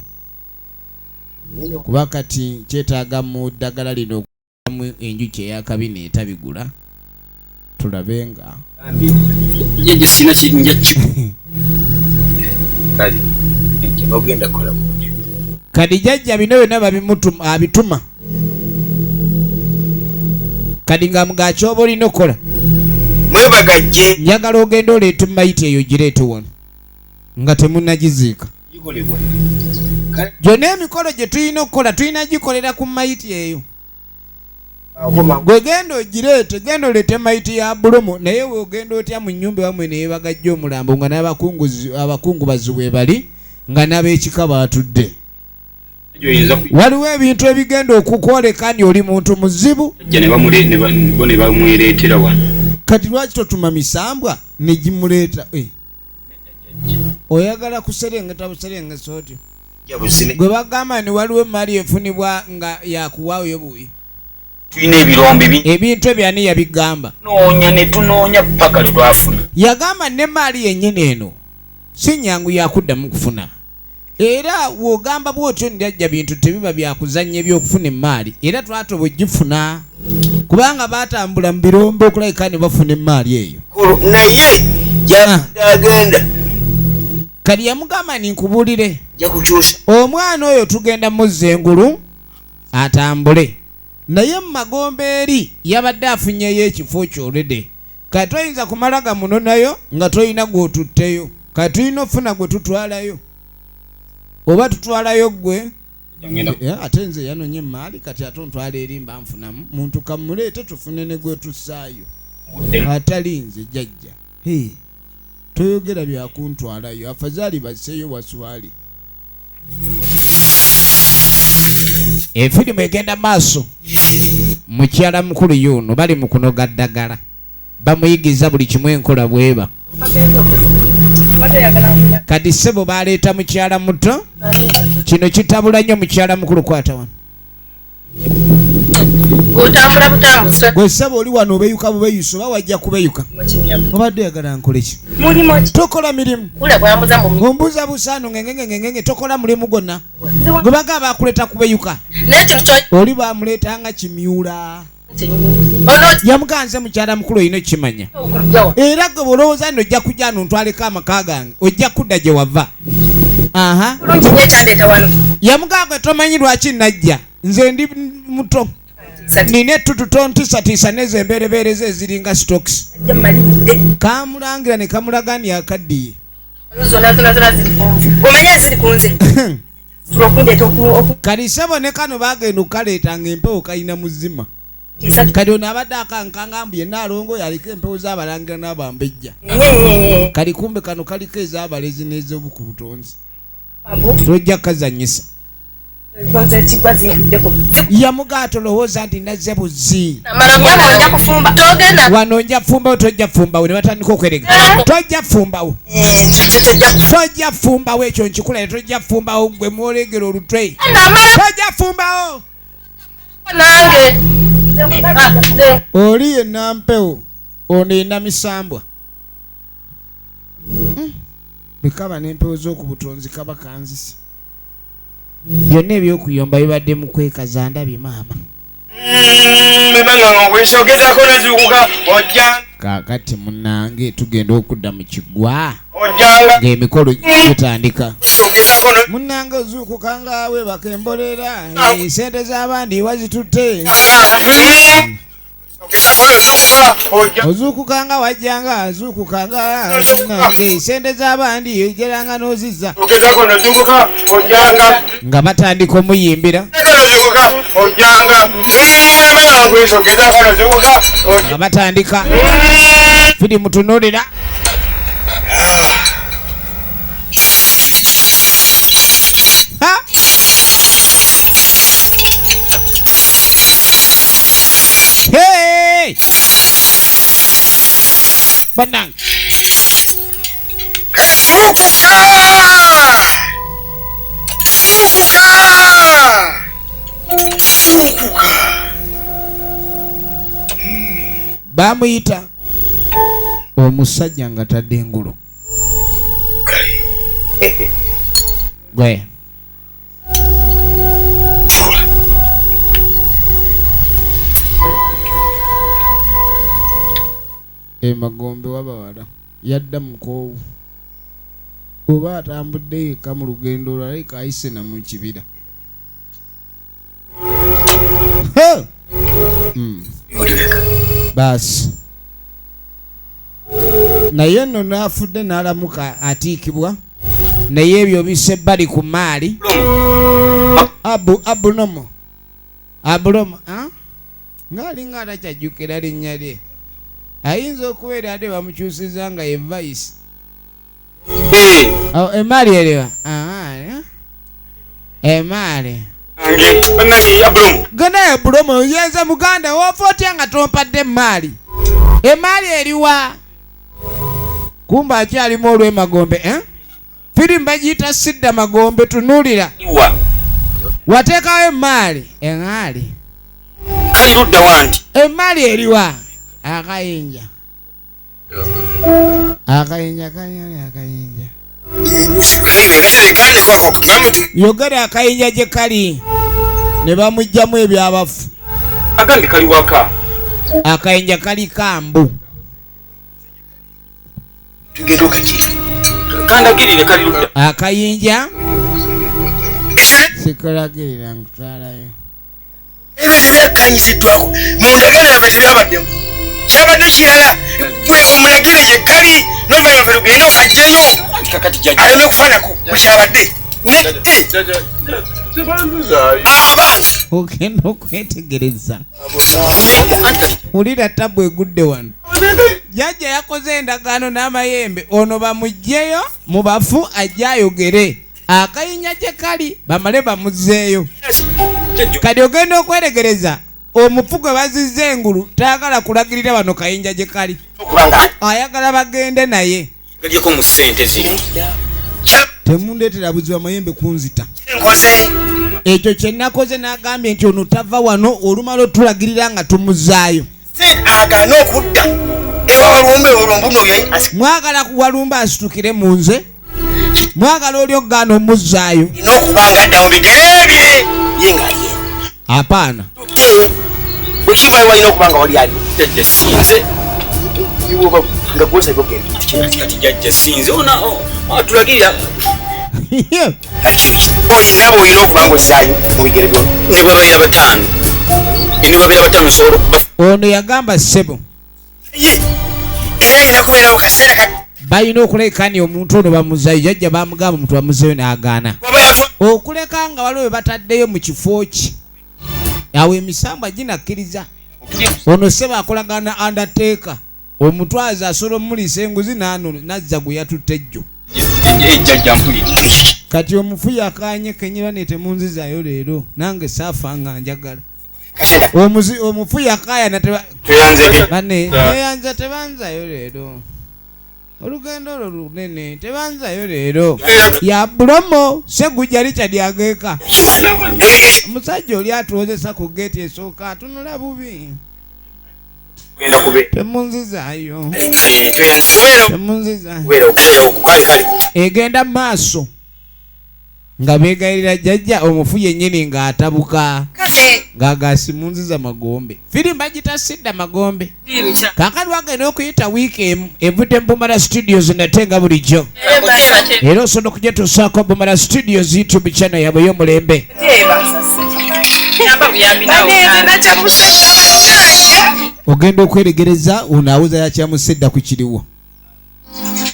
Kuba kati kyetaaga mu ddagala lino okuggyamu enjuki ey'akabina etabigula tulabe nga Jjajja sina nja ki Kale ogenda kukola bwotyo. Kati jjajja bino byonna babimutuma abituma kati nga mugakyoba olina okukola. Mwebagajje. Njagala ogenda oleeta mayiti eyo gireete wano nga temunnagiziika. Gikolebwa. Gyonna emikolo gye tulina okukola tulina gikolera ku mayiti eyo. Akoma. Gwe genda ogireete, genda oleete mayiti ya bulomo. Naye weogenda otya mu nnyumba wamwe neyebagajja omulambo nga n'abakungubazi we bali nga n'ab'ekika baatudde? Oyinza ku Waliwo ebintu ebigenda okukwoleka nti oli muntu muzibu. Jjajja ne bamule ne bo ne bamwereetera wano. Kati lwaki totuma misambwa negimuleeta? Eh. Oyagala kuserengeta buserengesa otyo? Jabuzine. Gwe bagamba ni waliwo emaali efunibwa nga yakuwaayo buwi. Tulina ebirombe bingi. Ebintu ebyo ani yabigamba? Tunoonya ne tunoonya paka lwe twafuna. Yagamba nemaali yennyini eno si nyangu yakuddamu kufuna, era w'ogamba bw'otyo ndyajja bintu tebiba byakuzannya ebyokufuna emaali, era twatoba ogifuna kubanga baatambula mu birombe okulabika ne bafuna emaali eyo. Kulu naye agenda. Kati yamugamba ni nkubuulire. Nja kukyusa. Omwana oyo tugenda muzza engulu atambule naye mu magombe eri yabadde afunyeyo ekifo kyolede. Kati toyinza kumala gamunonayo nga toyina gw'otutteyo. Kati tulina ofuna gwe tutwalayo oba tutwalayo ggwe. Ngenda. Ate nze yanonye emaali kati ate ontwala eri mba nfunamu muntu kamuleete tufune ne gwe tussaayo atali nze jjajja. Hey, toyogera byakuntwalayo, afazaali basseeyo waswali. Efirimu egenda maaso. Mukyala mukulu yuno bali mu kunoga ddagala, bamuyigiza buli kimu enkola bweba. Kati ssebo baleeta mukyala muto, kino kitabula nnyo mukyala mukulu. Kwata wano. Otambula butambuzi. Gwe ssebo oli wano obeyuka bubeyusa oba wajja kubeyuka? Obadde oyagala nkole ki? Mulimu ki? Tokola mirimu. Kula bwambuza mu Ombuuza busaano ngengengengenge. Tokola mulimu gwonna gwe baga bakuleta kubeyuka. Naye kino kyo Oli bamuleetanga kimyula. Ono Yamuganze mukyala mukulu olina okukimanya. Okujjawa. Era gwe bw'olowooza nno ojja kujja no ntwaleko amaka gange, ojja kudda gye wava. Aha. Bulungi nnyo ekyandeeta wano. Yamugamba gwe tomanyi lwaki najja, nze ndi muto nina ettutu, tontiisatiisa nezo emberebeere ze eziringa stocks. Ajja mmaliridde. Kamulangira ne kamulaga nti akaddiye. Zonna zonna zonna ziri ku nze. Omanye ziri ku nze. Tula okundeeta Kati ssebo ne kano bagenda okukaleeta ng'empewo kalina muzima. okutiisa. Kati ono abadde akankanga mbu yenna alongo yaliko empewo z'abalangira n'abambejja. Nye nye nye. Kali kumbe kano kaliko ez'abalezi n'ez'obukubutonzi. Mbu Tojja kazanyisa. tonze ekigwa zintuddeko. Yamugaa tolowooza nti nazze buzzi. Namala Nyama nja kufumba. Togenda. Wano nja fumbawo, tojja fumbawo. Ne batandika okwerega, tojja fumbawo. Nze tojja Tojja fumbawo, ekyo nkikula, tojja fumbawo gwe mwolegera olutwe. Namala Tojja fumbawo. nange. Ah, nze. Oli yenna mpewo, ono yenna misambwa. Bwe kaba n'empewo z'okubutonzi kaba kanzise. Byonna ebyokuyomba bibadde mu kwekaza ndabye maama. Bibanga nga ogezaako nozuukuka ojja. Kaakati munnange tugenda okudda mu kiggwa Ojjanga. ng'emikolo gitandika. Ogezaako no Munnange ozuukuka nga weebaka embolera, sente z'abandi wazitutte. Ogezaako nozuukuka ojja. Ozuukuka nga wajjanga azuukuka nga munnange sente z'abandi ogeranga n'ozizza. Ogezaako nozuukuka ojjanga. Nga batandika omuyimbira. Ogezaako nozuukuka ojjanga. Ogezaako nozuukuka ojja. Nga batandika firimu tunuulira. Ha! Bannange. Zuukuka! Zuukuka! Zuukuka! Bamuyita omusajja nga tadde engulu. Gwe. Emagombe wabawala yadda mukoowu oba atambudde yekka mu lugendo olwaleka ayise na mu kibira. Baasi naye nno n'afudde n'alamuka atiikibwa naye ebyo bisse ebbali ku maali. Abu abunomo abulomo ng'alinga atakyajjukira linnya lye. Ayinza okubeera ate bamukyusiza nga ye vice. Emaali eriwa? Emaali. Genda Abulomo yenze muganda wofa otya nga tompadde emaali? Emaali eriwa? Kumba akyalimu olw'emagombe eh? Firimu bagiyita sidda magombe tunuulira. Wateekawo emaali. Eŋŋaali. Kali ludda wanti. Emaali eriwa? Akayinja. Akayinja kanyali akayinja. Yogera akayinja gye kali ne bamuggyamu ebyabafu. Agambye kali waka. Akayinja kali kambu. Kandagirire kali ludda. Akayinja sikulagirira nkutwalayo. Ebyo tebyakkanyisiddwako mu ndagaano yaffe tebyabaddemu. Kyabadde kirala gwe omulagire gye kali n'oluvannyuma ffe tugende okajjeyo aleme okufaanako bwe kyabadde. Abange ogenda okwetegereza. Wulira tabu egudde wano. Jjajja yakoze endagaano n'amayembe ono bamuggyeyo mu bafu ajje ayogere. Akayinja gye kali bamale bamuzzeeyo. Kati ogenda okweregereza omufu gwe bazizza engulu tayagala kulagirira bano kayinja gye kali. Ayagala bagende naye. Temundeetera buzibu amayembe kunzita. Ekyo kye nakoze n'agambye nti ono tava wano olumala otulagirira nga tumuzaayo. Agaana okudda ewa Walumbe olwo mwagala Walumbe asitukire mu nze. Mwagala oli okugaana omuzzaayo. N'okubanga adda mu bigere bye ye ng'ali eno. Apaana. Bwe walina okuba nga wali ali. Jjajja sinze. Nga gw'osabye ogenda. Kati jjajja sinze ona atulagirira. Olina bw'olina okuba ng'ozzaayo mu bigere byo. Ne bwe babeera bataano. Ne bwe babeera bataano osobola okuba. Ono yagamba ssebo. Ye era alina kubeerawo kaseera kati. Balina okulekani omuntu ono bamuzayo. Jjajja bamugamba omuntu bamuzeyo n'agaana. Okuleka nga waliwo we bataddeyo mu kifo ki. Awo emisambwa ginakkiriza. Ono ssebo akolagana undertaker. Omutwazi asobola omuliisa enguzi n'azza gwe yatutte ejjo. Kati omufu yakaanye kenyera ne temunzizaayo leero nange saafa nga njagala. Omufu yakaayana neyanza tebanzayo leero. Olugendo olwo lunene tebanzayo leero. Ya Bulomo Ssegujja Richard ageeka. Omusajja oli atuwozesa ku geeti esooka atunula bubi. Temunzizaayo. Temunzizaayo. Egenda maaso nga beegayirira jjajja omufu yennyini ng'atabuka ng'agasi munziza magombe. Firimu bagita sidda magombe. Kaakati wagenda okuyita wiiki emu evudde mu Bumala Studios nate nga bulijjo. Era osobola okugyetuusaako Bumala Studios YouTube channel yaabwe ey'omulembe. Ogenda okweregereza ono awoza yakyamusedda ku kiriwo.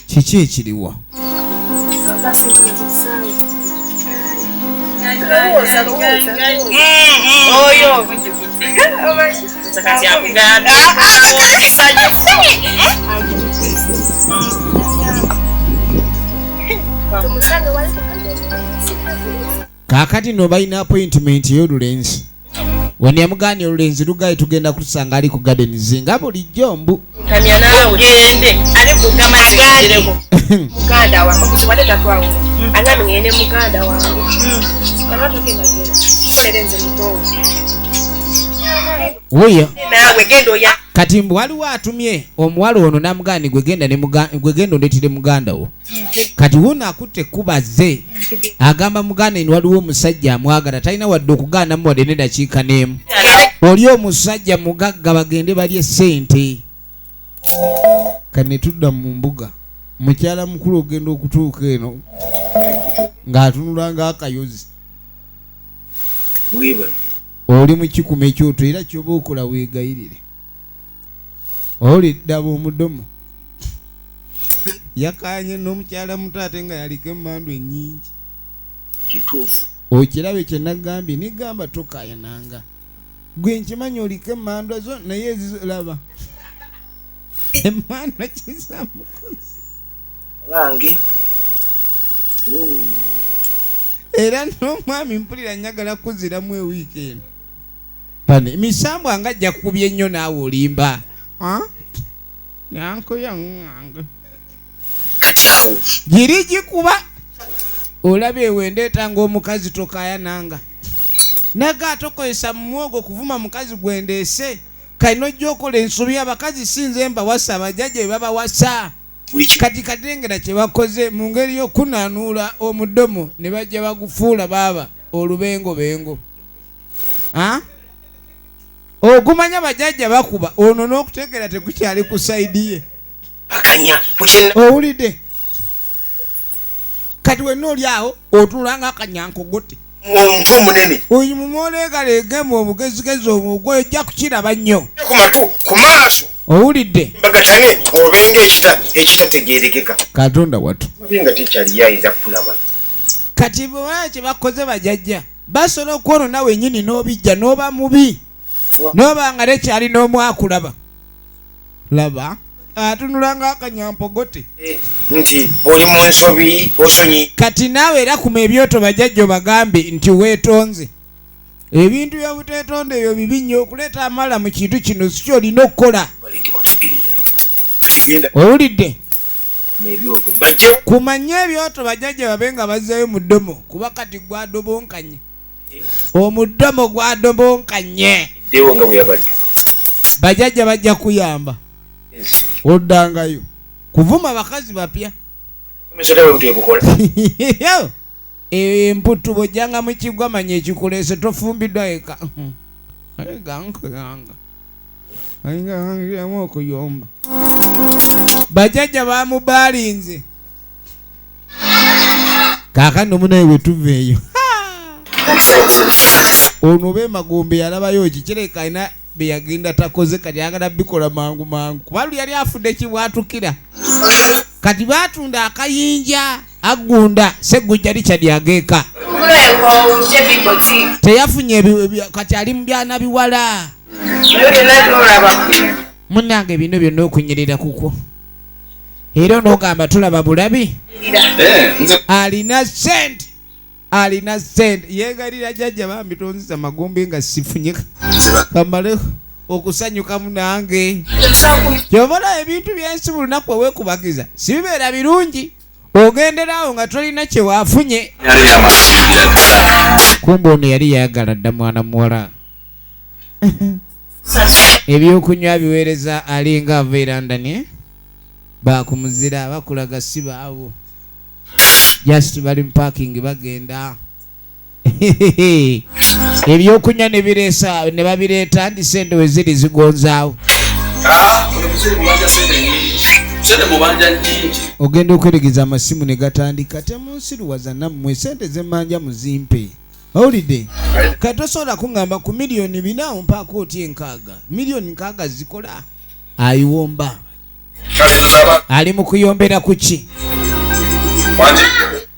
Kiki ekiriwo? Kaakati no balina appointment y'olulenzi. Wano yamuganye olulenzi lugaye tugenda kusanga ali ku garden zinga bulijjo mbu. Ntamya naawe. Gende ale kugamba ngereko. Muganda wange okuziwadde tatwawo. Anami ngende muganda wange. Kana tugenda genda. Kolere nze muto. Wuyo. Naawe genda oya. Kati mbu waliwo atumye omuwala ono n'amugamba gwe genda ne gwe genda ondeetire muganda wo. Kati wuno akutte ekkubo azze agamba muganda eno waliwo omusajja amwagala talina wadde okugaanamu wadde n'eddakiika n'emu. Oli omusajja mugagga bagende balye ssente. Kati ne tudda mu mbuga mukyala mukulu ogenda okutuuka eno ng'atunula ng'akayozi. Oli mu kikuma ekyoto era ky'oba okola weegayirire. Oli ddaba omudomo yakanye n'omukyala muto ate nga yaliko emmandu ennyingi. Kituufu. Okirabe kye nagambye nigamba tokaayananga. Gwe nkimanyi oliko emmandwa zo naye ezizo laba. Emmandwa kisa mukozi. Abange. Era n'omwami mpulira njagala kuziramu ewiiki eno. Pane emisambwa nga ajja kukubya ennyo naawe olimba. Yankuya ŋŋange. Kati awo. Giri gikuba. Olaba ewe ndeeta ng'omukazi tokaayananga. Naga tokozesa mumwogo kuvuma mukazi gwe ndeese. Kali n'ojja okola ensobi abakazi si nze mbawasa abajjajja be babawasa. Kati katengera kye bakoze mu ngeri y'okunaanuula omudomo ne bajja bagufuula baaba olubengobengo. Ogumanya bajjajja bakuba ono n'okutegeera tekukyali ku sayidi ye. Owulidde? Kati wenna oli awo otunula ng'akanyankogote. Omuntu omunene. Oyo mumwoleegaleegemu obugezigezi obwo gwe ojja kukiraba nnyo. Ku matu, ku maaso. Owulidde? Bagatane obenga ekitategeerekeka. Katonda wattu. Obenga tekyali ayinza kukulaba. Kati bwe kye bakoze bajjajja basobola okwonona wennyini n'obijja n'oba mubi. N'oba nga tekyali n'omu akulaba. Laba atunula ng'akanyampogote. Nti oli mu nsobi osonyi. Kati naawe era kuma ebyoto bajjajja obagambe nti weetonze. Ebintu by'obuteetonda ebyo bibi nnyo okuleeta amala mu kintu kino si ky'olina okukola. Owulidde? Kumanya ebyoto bajjajja babe nga bazzeeyo mu ddomo kuba kati gwadobonkanye. Omudomo gwadobonkanye. Bajjajja bajja kuyamba. Oddangayo kuvuma bakazi bapya. Emputu bw'ojjanga mu kigwa manya ekikuleese tofumbiddwa eka. Ayiga okuyomba. Bajjajja bamubaalinze. Kaakano munaye we tuva eyo. Ono be Magombe yalabayo ki kireka alina bye yagenda takoze kati ayagala bikola mangu mangu kuba luli yali afudde kibwatukira. Kati baatunda akayinja agunda Ssegujja Richard ageeka. Teyafunye kati ali mu byana biwala. Munnange bino byonna okunyirira kukwo. Era onoogamba tulaba bulabi. Alina ssente. Alina ssente. Yeegalira jjajja bambi tonziza magombe nga sifunye. Kamale okusanyukamu nange. Ky'ova olaba ebintu by'ensi buli lunaku weekubagiza si bibeera birungi. Ogenderawo nga tolina kye waafunye. Kumbe ono yali yayagala dda mwana muwala. Ebyokunywa biweereza alinga ava e London. Baakumuzira bakulaga si baawo. Just bali mu parking bagenda. Ebyokunywa ne bireesa ne babireeta ndi ssente we ziri zigonzaawo. Ogenda okweregeza amasimu ne gatandika temunsiruwaza nammwe ssente ze mmanja muzimpe. Owulidde? Kati tosobola kuŋŋamba ku miliyoni 4 ompaako otya 6. Miliyoni 6 zikola. Ayiwomba. Ali mu kuyombera ku ki?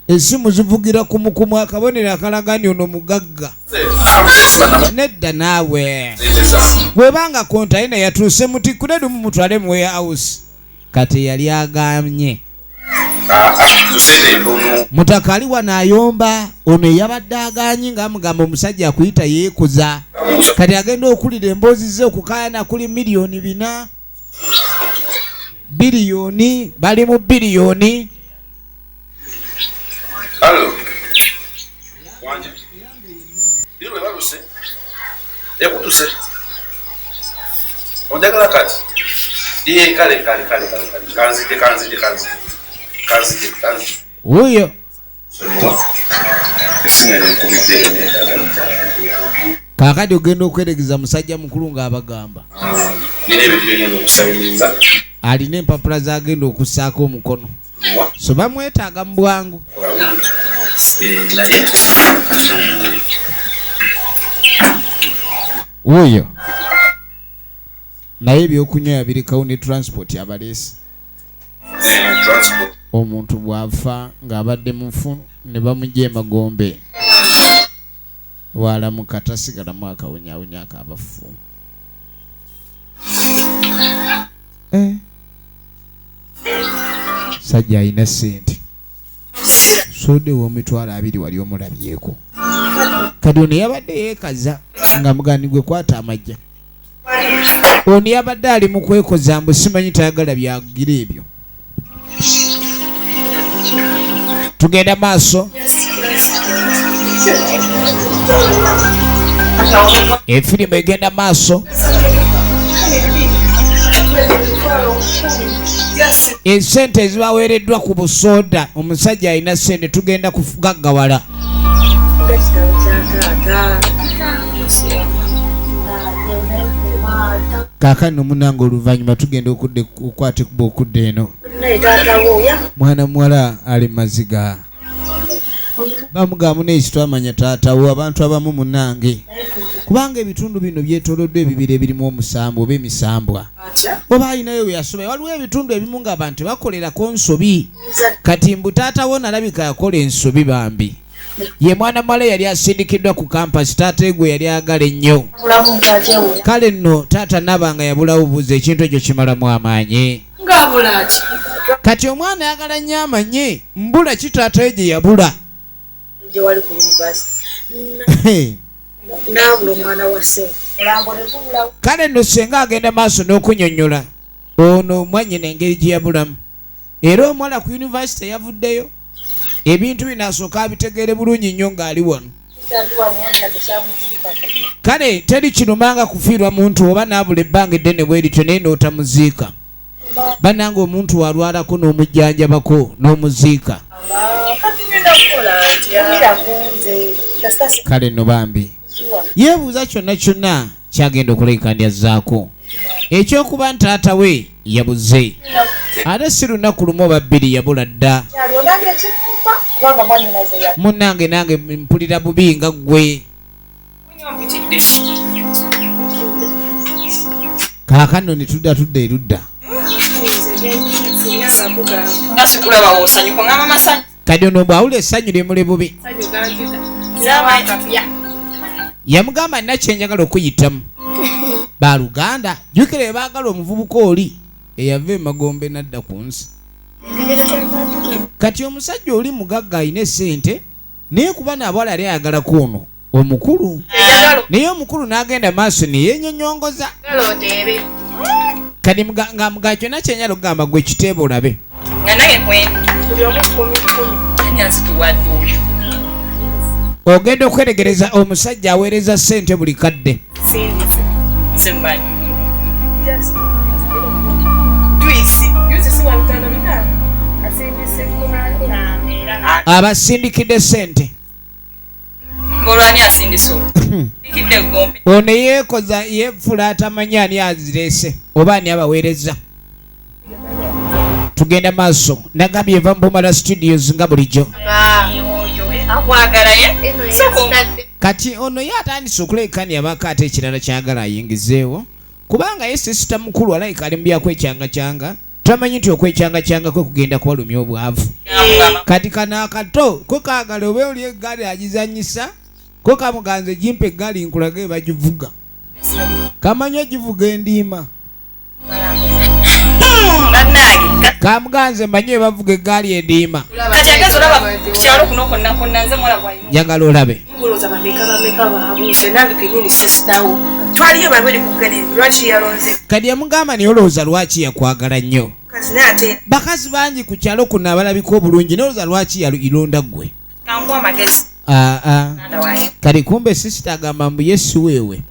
Essimu zivugira ku mukumu akabonero akalaga nti ono mugagga. Nedda naawe. Bw'ebanga konteyina yatuuse mutikkule lumu mutwale mu warehouse. Kati yali aganye. Mutaka ali wano ayomba ono eyabadde aganyi ng'amugamba omusajja akuyita yeekuza. Kati agenda okulira emboozi ze okukaayana kuli 4 million, biliyoni, bali mu biliyoni. Hello. Wanje. Lwe baluse. Yakutuse. Onjagala kati. Iye kale kale kale kale kale. Kanzije kanzije kanzije. Kanzije kanzije. Wuuyo. Essimu eno enkubidde neetaaga. Kaakati ogenda okweregeza musajja mukulu ng'abagamba Nina ebintu byengenda okusayininga. Alina empapula z'agenda okussaako omukono, so bamwetaaga mu bwangu. Naye Wuuyo naye ebyokunywa yabirekawo ne transport abaleese. Transport. Omuntu bw'afa ng'abadde mufu ne bamugya emagombe, walamuka tasigalamu akawunyawunya akabafu. Eh. Sajja alina ssente, sodde w'emitwalo 20 wali omulabyeko. Kati ono yabadde yeekaza nga mugani gwe kwata amajja. Ono yabadde ali mu kwekoza mbu simanyi tayagala byagira ebyo. Tugenda maaso, efirimu egenda maaso. Esente ezibaweereddwa ku busooda, omusajja alina sente, tugenda kugaggawala. Ekitabo kya taata. Kaakano munange oluvannyuma tugenda okudda okwata ekuba okudda eno. Naye taata wo ya Mwana muwala ali maziga, bamugamba naye twamanya taata wo. Abantu abamu munange, kubanga ebitundu bino byetoloddwa ebibira ebirimu omusambu oba emisambwa, oba alinayo we yasoma. Waliwo ebitundu ebimu ng'abantu tebakolerako nsobi. Kati mbu taata wo nalabika yakola ensobi bambi. Ye mwana muwala yali asindikiddwa ku campus, taata gwe yali ayagala ennyo. Bulamu bwakyewunya. Kale nno taata naba nga yabulawo buzi, ekintu ekyo kimalamu amaanyi. Ng'abula ati? Kati omwana ayagala nnyo amanye mbula ki taata we gye yabula. Gye wali ku university naabula omwana wa ssente, mulambo ne gubulawo. Kale nno senga agenda maaso n'okunyonnyola ono mwannyina engeri gye yabulamu, era omuwala ku yunivasite yavuddeyo ebintu bino asooka abitegeere bulungi nnyo ng'ali wano. Kale teri kirumanga kufiirwa muntu oba n'abula ebbanga eddene bwe lityo naye n'otamuziika. Bannanga omuntu walwalako n'omujjanjabako n'omuziika. Kati ngenda kukola ntya? Mira kunze kasita. Kale nno bambi yeebuuza kyonna kyonna kyagenda okulekandyazaako ekyokuba ntaata we yabuze, ate si lunaku lumu oba bbiri, yabula dda. Kyali onange kikuma kubanga mwanyinaze ya Munnange nange mpulira bubi nga ggwe. Mpitidde. Kaakano ne tudda tudda erudda. Singa kugamba. Nga sikulaba woosanyuka, ngamba masanyu. Kati ono bw'awula essanyu limuli bubi. Sanyu ganzita. Zama. Yamugamba nina kyenjagala okuyitamu baluganda. Jjukira bwe baagala omuvubuka oli eyava emagombe n'adda ku nsi. Kati omusajja oli mugagga alina essente, naye kuba naabwala yali ayagalako ono omukulu, naye omukulu n'agenda maaso neyenyonyongoza. Oteebe. Kati nga muga kyonna kyenjala okugamba gwe kiteeba olabe. Nga nange kwendi. Buli omu kumi kumi. Ani azituwadde oyo? Ogenda okweregereza omusajja aweereza ssente buli kadde. Sindise. Nze mmanyi. Just. Juice. Juice si wa bitano bitano. Asindise 15. Abasindikidde ssente. Ng'olwani asindise olwo ndikidde eggombe. Ono yeekoza yeefula atamanyi ani azireese oba ani abaweereza. Tugenda maaso, nagambye eva Mbumala Studios nga bulijjo. Oyo akwagala ye soko. Kati ono ye atandise okulekani abako ate ekirala kyagala ayingizeewo, kubanga ye sister mukulu alayika ali mu byakwecyanga tamanyi nti okwecyanga kwe kugenda kubalumya obwavu. Kati kano akato ko kaagala oba oli eggaali agizanyisa, ko kamuganze gimpa eggaali nkulage bagivuga, kamanyi ogivuga endiima. Bannange. Kamuganze manye bavuga eggaali ediima. Kati ageze olaba ku kyalo kuno konna konna nze muwala gwa Njagala olabe. Ngolooza bameka bameka baabuuse nange kennyini sisitawo. Twaliyo babiri ku ggali lwaki yalonze Kati yamugamba naye olowooza lwaki yakwagala nnyo. kazi naye ate Bakazi bangi ku kyalo kuno abalabika obulungi naye olowooza lwaki yalonda ggwe. Kankuwa amagezi. Aa. Muganda wange. Kati kumbe sisita agamba mbu ye si weewe.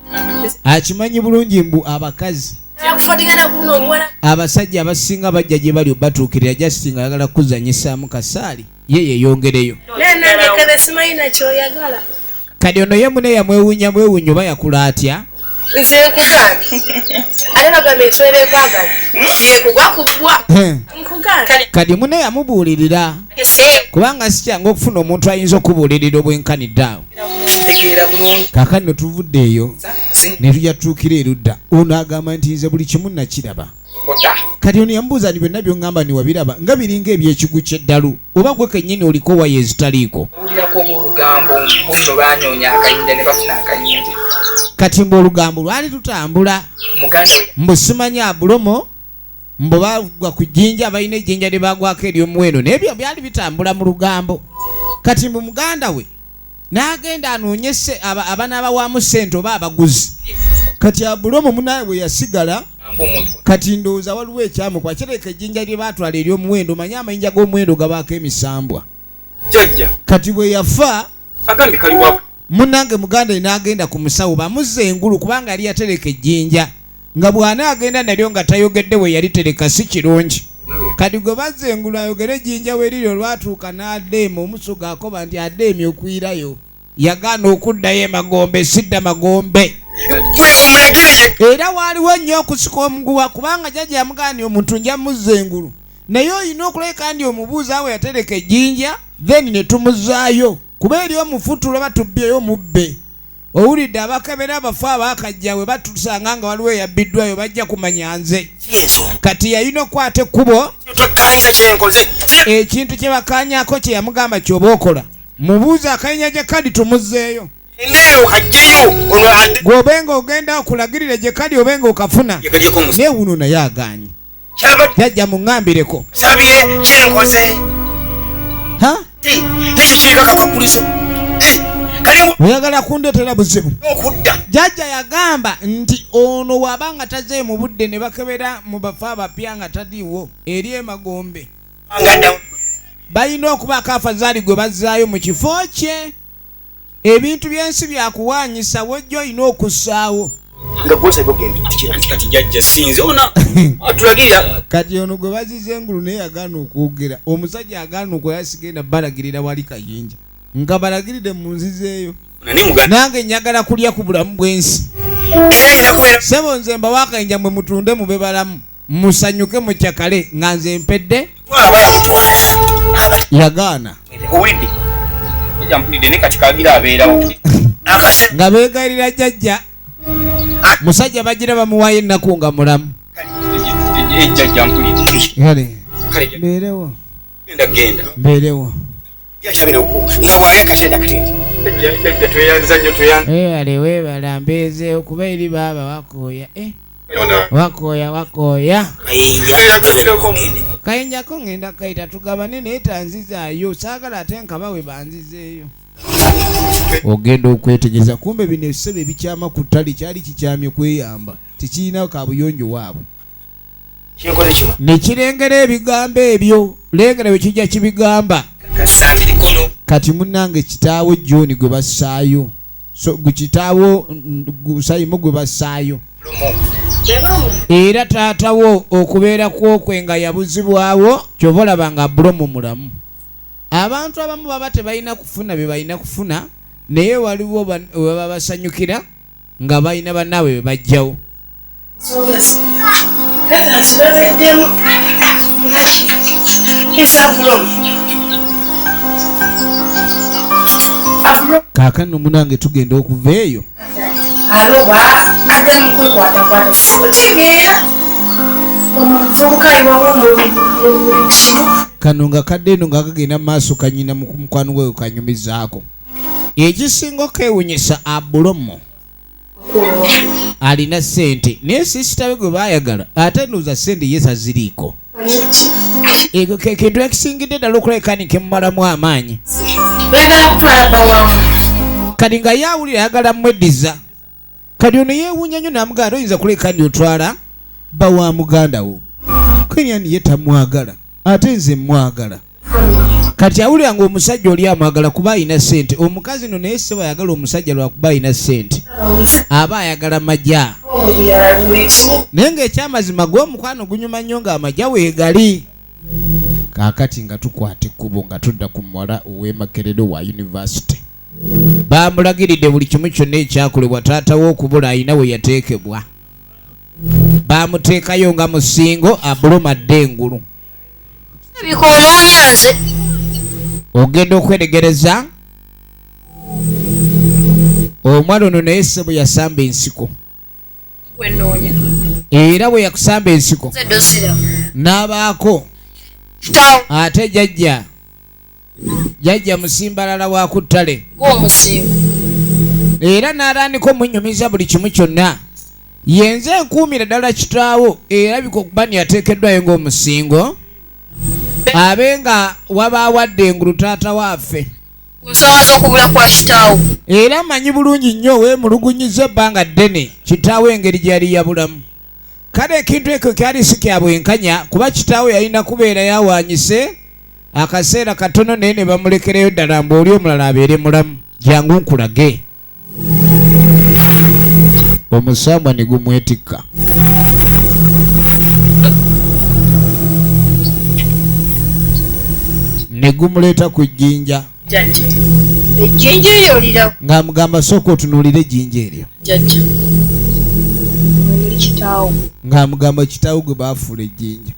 Akimanyi bulungi mbu abakazi yakufatigana kuno omuwala abasajja abasinga bajja gye bali obatuukirira just nga ayagala kuzanyisaamu kasaali ye yeeyongereyo. naye nange kale simanyi nakyoyagala. Kati ono ye mune yamwewuunya mwewuunya oba yakula atya. Nze nkugambye ate bagamba ensowera ekwagala yekugwa kugwa nkugambye. Kati mune yamubuulirira kubanga si kyangu okufuna omuntu ayinza okubuulirira obwenkanidde awo. Ntegeera bulungi. Kaakati ne tuvudde eyo ne tujja tutuukira erudda ono agamba nti nze buli kimu nakiraba. Kota. Kati ono yamubuuza nti byonna by'oŋŋamba ni wabiraba nga biringa eby'ekigu ky'eddalu oba gwe kennyini oliko waya ezitaliiko. Owulirako oba olugambo mbu nno baanoonya akayinja ne bafuna akayinja. Kati mbu olugambo lwali lutambula. Muganda we Mbu simanyi abulomo mbu bagwa ku jjinja balina ejjinja lye bagwako ery'omuwendo naye ebyo byali bitambula mu lugambo. Kati mbu muganda we n'agenda anoonye abanaabawaamu ssente oba abaguzi. Kati abulomo munaawe bwe yasigala kati ndowooza waliwo ekyamukwa kireka ejjinja lye baatwala ery'omuwendo manye amayinja g'omuwendo gabaako emisambwa. Jjajja. Kati bwe yafa agambye kali wa munnange muganda n'agenda ku musawo bamuzza engulu kubanga yali yatereka ejjinja nga bw'anaagenda nalyo nga tayogedde we yalitereka si kirungi. Kati gwe bazza engulu ayogere ejjinja we liri olwatuuka n'adeema omusuga akoba nti adeemye okwirayo. Yagaana okuddayo emagombe sidda magombe. Gwe omulagire ye. Era waaliwo nnyo okusika omuguwa kubanga jjajja yamugaana omuntu nja muzza engulu. Naye olina okulabika ndi omubuuza we yatereka ejjinja then ne tumuzzaayo. Kuba eri omufu tulaba tubbyeyo mubbe. Owulidde abakebera abafu abaakajja we batusanga nga waliwo eyabbiddwayo bajja kumanya nze. Kati yalina okukwata ekkubo. Twekkaanyiza kye nkoze. Ekintu kye bakkaanyaako kye yamugamba ky'oba okola. Mubuuze akayinja gye kali tumuzzeeyo. Endeeyo kajjeyo ono adde. Gw'obe ng'ogenda okulagirire gye kali obe ng'okafuna. Naye wuno naye agaanye. Jjajja muŋŋambireko. Sabye kye nkoze. Ha? Nekyo kiriko akakwakulizo. Oyagala kundeetera buzibu. Okudda. Jjajja yagamba nti ono bw'aba nga tazzeeyo mu budde ne bakebera mu bafu abapya nga taliiwo eri emagombe. Balina okubaako afazaali gwe bazzaayo mu kifo kye. Ebintu by'ensi byakuwaanyisa wojja olina okussaawo. Nga gw'osabye ogenda kati jjajja sinze ona atulagirira. Kati ono gwe bazizza engulu naye yagaana okwogera. Omusajja agaana okwogera sigenda balagirira wali kayinja. Nga balagirire mu nzizeeyo. Nange njagala kulya ku bulamu bw'ensi. Ssebo nze mbawa akayinja mwe mutunde mube balamu. Musanyuke mukyakale nga nze mpedde. Yagaana. Owulidde? Jjajja mpulidde naye kati kagira abeerawo. Nga beegayirira jjajja. Musajja bagira bamuwaayo ennaku nga mulamu. Jjajja mpulidde. Kale. Kale. Mbeerewo. Genda genda. Mbeerewo. Nga bw'ali akatende akatende. Jjajja tweyanza nnyo tweyanza. Weebale weebala mbeezeewo kuba eri baaba wakooya. Wakooya wakooya. Kayinjako ngenda kayita tugabane naye tanzizaayo saagala ate nkabawe banzizeeyo. Ogenda okwetegereza kumbe bino ebisebe ebikyama ku ttale kyali kikyamye kweyamba tekirina kabuyonjo waabwe. Ne kirengera ebigambo ebyo lengera bwe kijja kibigamba. Kati munnange kitaawo John gwe bassaayo. So gwe kitaawo Simon gwe bassaayo. Era taatawo okubeera kwokwe nga yabuzibwawo ky'ova olaba nga Bulomu mulamu. Abantu abamu baba tebalina kufuna bye balina kufuna naye waliwo we baba basanyukira nga balina bannaabwe be bajjawo. Kaakano munnange tugenda okuva eyo. Aloba addamu kwekwatakwata sikutegeera omuvubuka ayiwawo mu kimu. Kano nga kadde eno nga kagenda mu maaso kanyina mu mukwano gwe kanyumizaako. Ekisinga okwewuunyisa Abulomo alina ssente naye sisita we gwe baayagala ate ndowooza ssente ye taziriiko. Ekyo ke kintu ekisingidde ddala okulabika ni kemumalamu amaanyi. Oyagala kutwala bba wawe. Kati nga ye awulira ayagala mweddiza. Kati ono yeewuunya nnyo n'amugamba toyinza kuleka ndi otwala bba wa muganda wo. Kenyani ye tamwagala ate nze mmwagala. Kati awulira ng'omusajja oli amwagala kuba alina ssente. Omukazi no naye ssebo ayagala omusajja lwakuba alina ssente. Aba ayagala majja. Naye ng'ekyamazima gwe omukwano gunyuma nnyo ng'amajja weegali. Kaakati nga tukwata ekkubo nga tudda ku muwala ow'e Makerere wa yunivasite. Baamulagiridde buli kimu kyonna ekyakolebwa taata we okubula alina we yateekebwa. Baamuteekayo nga musingo abuluma adde engulu. Bika onoonya nze. Ogenda okweregereza omwana ono naye ssebo yasamba ensiko. Era bwe yakusamba ensiko n'abaako ate jjajja jjajja musimbalala wa ku ttale era n'atandika omunyumiza buli kimu kyonna. Yenze enkuumira ddala kitaawo erabika okuba nti yateekeddwayo ng'omusingo abe nga wabaawadde engulu taata waffe. Ku nsonga z'okubula kwa kitaawo. Era amanyi bulungi nnyo weemulugunyiza ebbanga ddene kitaawo engeri gye yali yabulamu. Kale ekintu ekyo kyali si kya bwenkanya kuba kitaawe yalina kubeera yawaanyise akaseera katono naye ne bamulekereyo ddala mbu oli omulala abeere mulamu. Jangu nkulage. Omusambwa ne gumwetikka. Ne gumuleeta ku jjinja. Jjajja. Ejjinja eryo lira. Ng'amugamba sooka otunuulire ejjinja eryo. Jjajja. Muli kitaawo. Ng'amugamba kitaawo gwe baafuula ejjinja.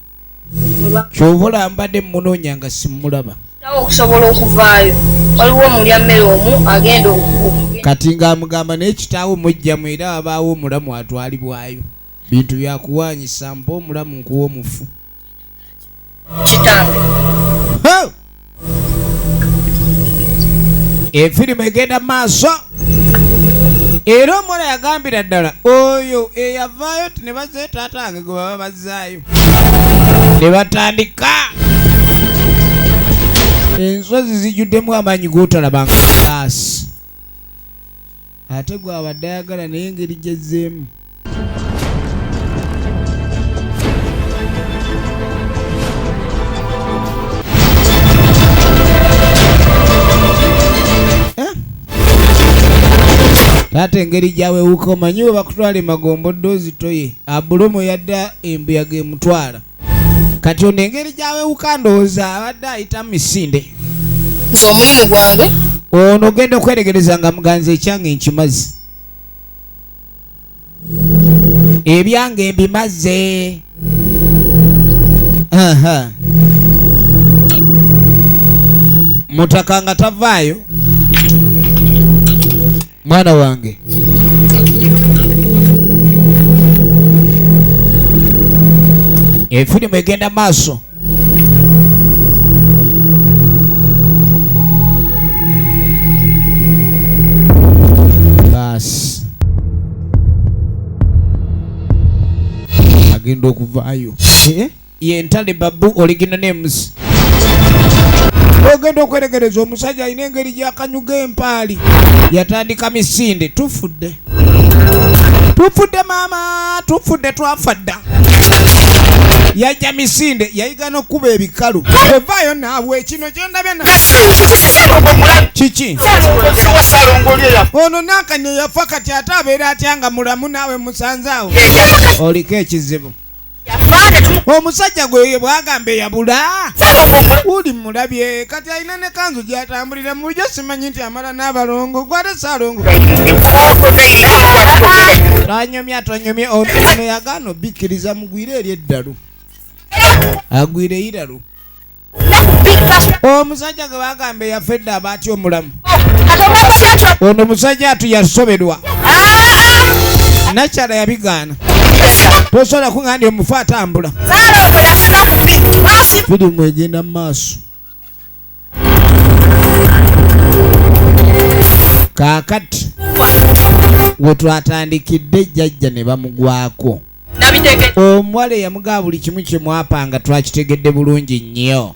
Ky'ova olaba mbadde mmunoonya nga simmulaba. Kitaawo okusobola okuvaayo waliwo omulya mmere omu agenda okugenda. Kati ng'amugamba naye kitaawo mujjamu era wabaawo omulamu atwalibwayo. Bintu byakuwaanyisa mpa omulamu nkuwa omufu. Kitange. Efirimu egenda maaso era omuwala yagambira ddala oyo eyavaayo ti ne bazaayo taata wange gwe baba bazzaayo ne batandika ensozi zijjuddemu amaanyi g'otalabanga baasi ate gw'abadde ayagala naye engeri gy'ezzeemu. Taata engeri gy'awewuka omanyi we bakutwala emagombo ddoozi toye abulomo yadda embuyaga emutwala. Kati ono engeri gy'awewuka ndowooza abadde ayita mu misinde. Nze omulimu gwange. Ono ogenda okweregereza nga muganzi ekyange nkimaze. Ebyange mbimaze. Aha. Mutaka nga tavaayo. Mwana wange. Efirimu egenda maaso. Baasi. Agenda okuvaayo. Ye Ntale Babu original names. Ogenda okweregereza omusajja alina engeri gy'akanyuga empaali. Yatandika misinde tufudde. Tufudde maama, tufudde twafa dda. Yajja misinde yayiga n'okkuba ebikalu. Evaayo naawe kino kye ndabye na kiki? Ono Nankani yafa kati ate abeera atya nga mulamu naawe musanze awo? Oliko ekizibu. Omusajja gwe bw'agamba eyabula uli mulabye kati alina ne kanzu gy'atambulira mu bulijjo simanyi nti amala n'abalongo gw'ate Ssaalongo. Tanyumya tonyumye ono yagaana obikkiriza mugwire eri eddalu. Agwire iralu. Omusajja gwe bagamba eyafa edda aba atya omulamu. Ono musajja atu yasoberwa. Nakyala yabigaana. Tosobola kuŋŋamba nti omufu atambula. Firimu egenda mu maaso. Kaakati we twatandikidde jjajja ne bamugwako. Twabitegedde. Omuwala eyamugaba buli kimu kye mwapanga twakitegedde bulungi nnyo.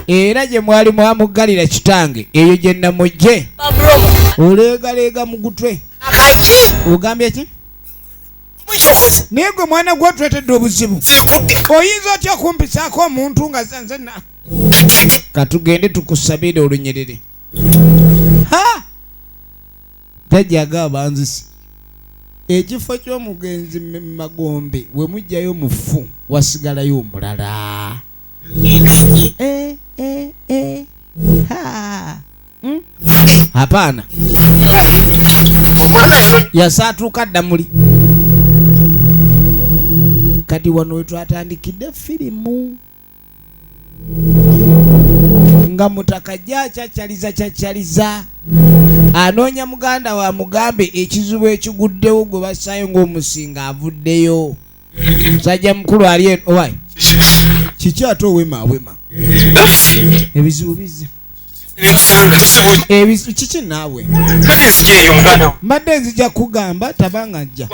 Era gye mwali mwamuggalira kitange eyo gye namujje. Oleegaleega mu gutwe. Ogambye ki? Naye gwe mwana gwe otwetedde obuzibu. Oyinza otya okumpisaako omuntu nga nze na katugende tukusabire olunyiriri. Ha! Jjajja agaba banzise. Ekifo ky'omugenzi Magombe we muggyayo mufu wasigalayo omulala. Ha. Hapana. Yasaatuuka dda muli. Kati wano we twatandikidde firimu nga mutaka jja kyakyaliza anoonya muganda wa mugambe ekizibu ekiguddewo gwe bassaayo ng'omusinga avuddeyo. Musajja mukulu ali owai kiki ate owema awema ebizibu bizze ebizibu kiki naawe mbadde nzija kugamba tabanga njja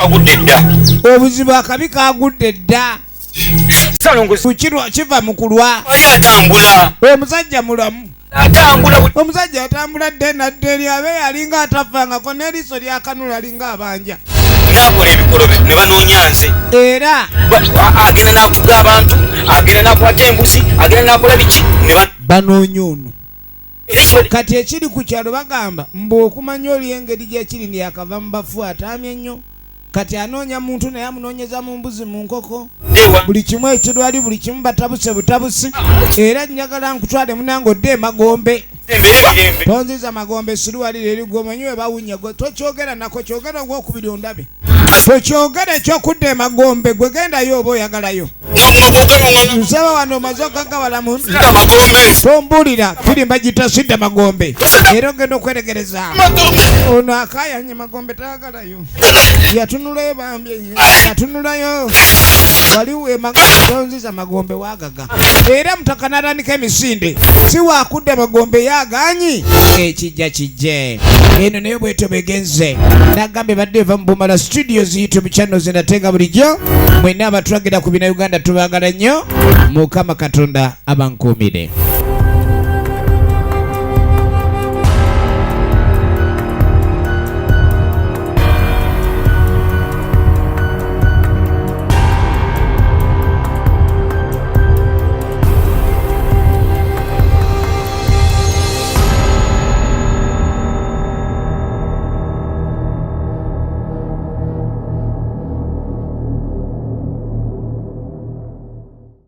obuzibu akabi kagudde dda. Kiva mu kulwa. Omusajja mulamu. Omusajja atambula dde nadde eri abe alinga atafangako n'eriiso lyakanula alinga abanja. N'akola ebikolobero ne banoonya nze. Era agenda n'akuga abantu, agenda n'akwata embuzi, agenda n'akola biki ne banoonya ono. Kati ekiri ku kyalo bagamba mbu okumanya oli engeri gyekiri ndi akava mu bafu ataamye nnyo. Kati anoonya muntu naye amunoonyeza mu mbuzi mu nkoko. Buli kimu ekirwali buli kimu batabuse butabusi. Era njagala nkutwale munange odde emagombe. Tonziza magombe siruwalire eri gwe omanyi we bawunya gwe tokyogera nako kyogera ogwokubiri ondabe. Tokyogera ekyokudda emagombe gwe gendayo oba oyagalayo. Nsaba wano omaze okagawala mu tombuulira firimba gita sidda magombe. Era ogenda okweregereza. Ono akaayanye magombe tayagalayo. Yatunulayo bambi yatunulayo. Waliwo tonziza magombe wagaga. Era mutaka n'atandika emisinde. Si waakudda magombe yagaanyi. Ekijja kijje. Eno nayo bwetyo bwegenze. Nagambye badde eva mu Bumala Studios YouTube channel zenatenga bulijjo. Mwenna abatulagira ku Bina Uganda tubaagala nnyo. Mukama Katonda abankuumire.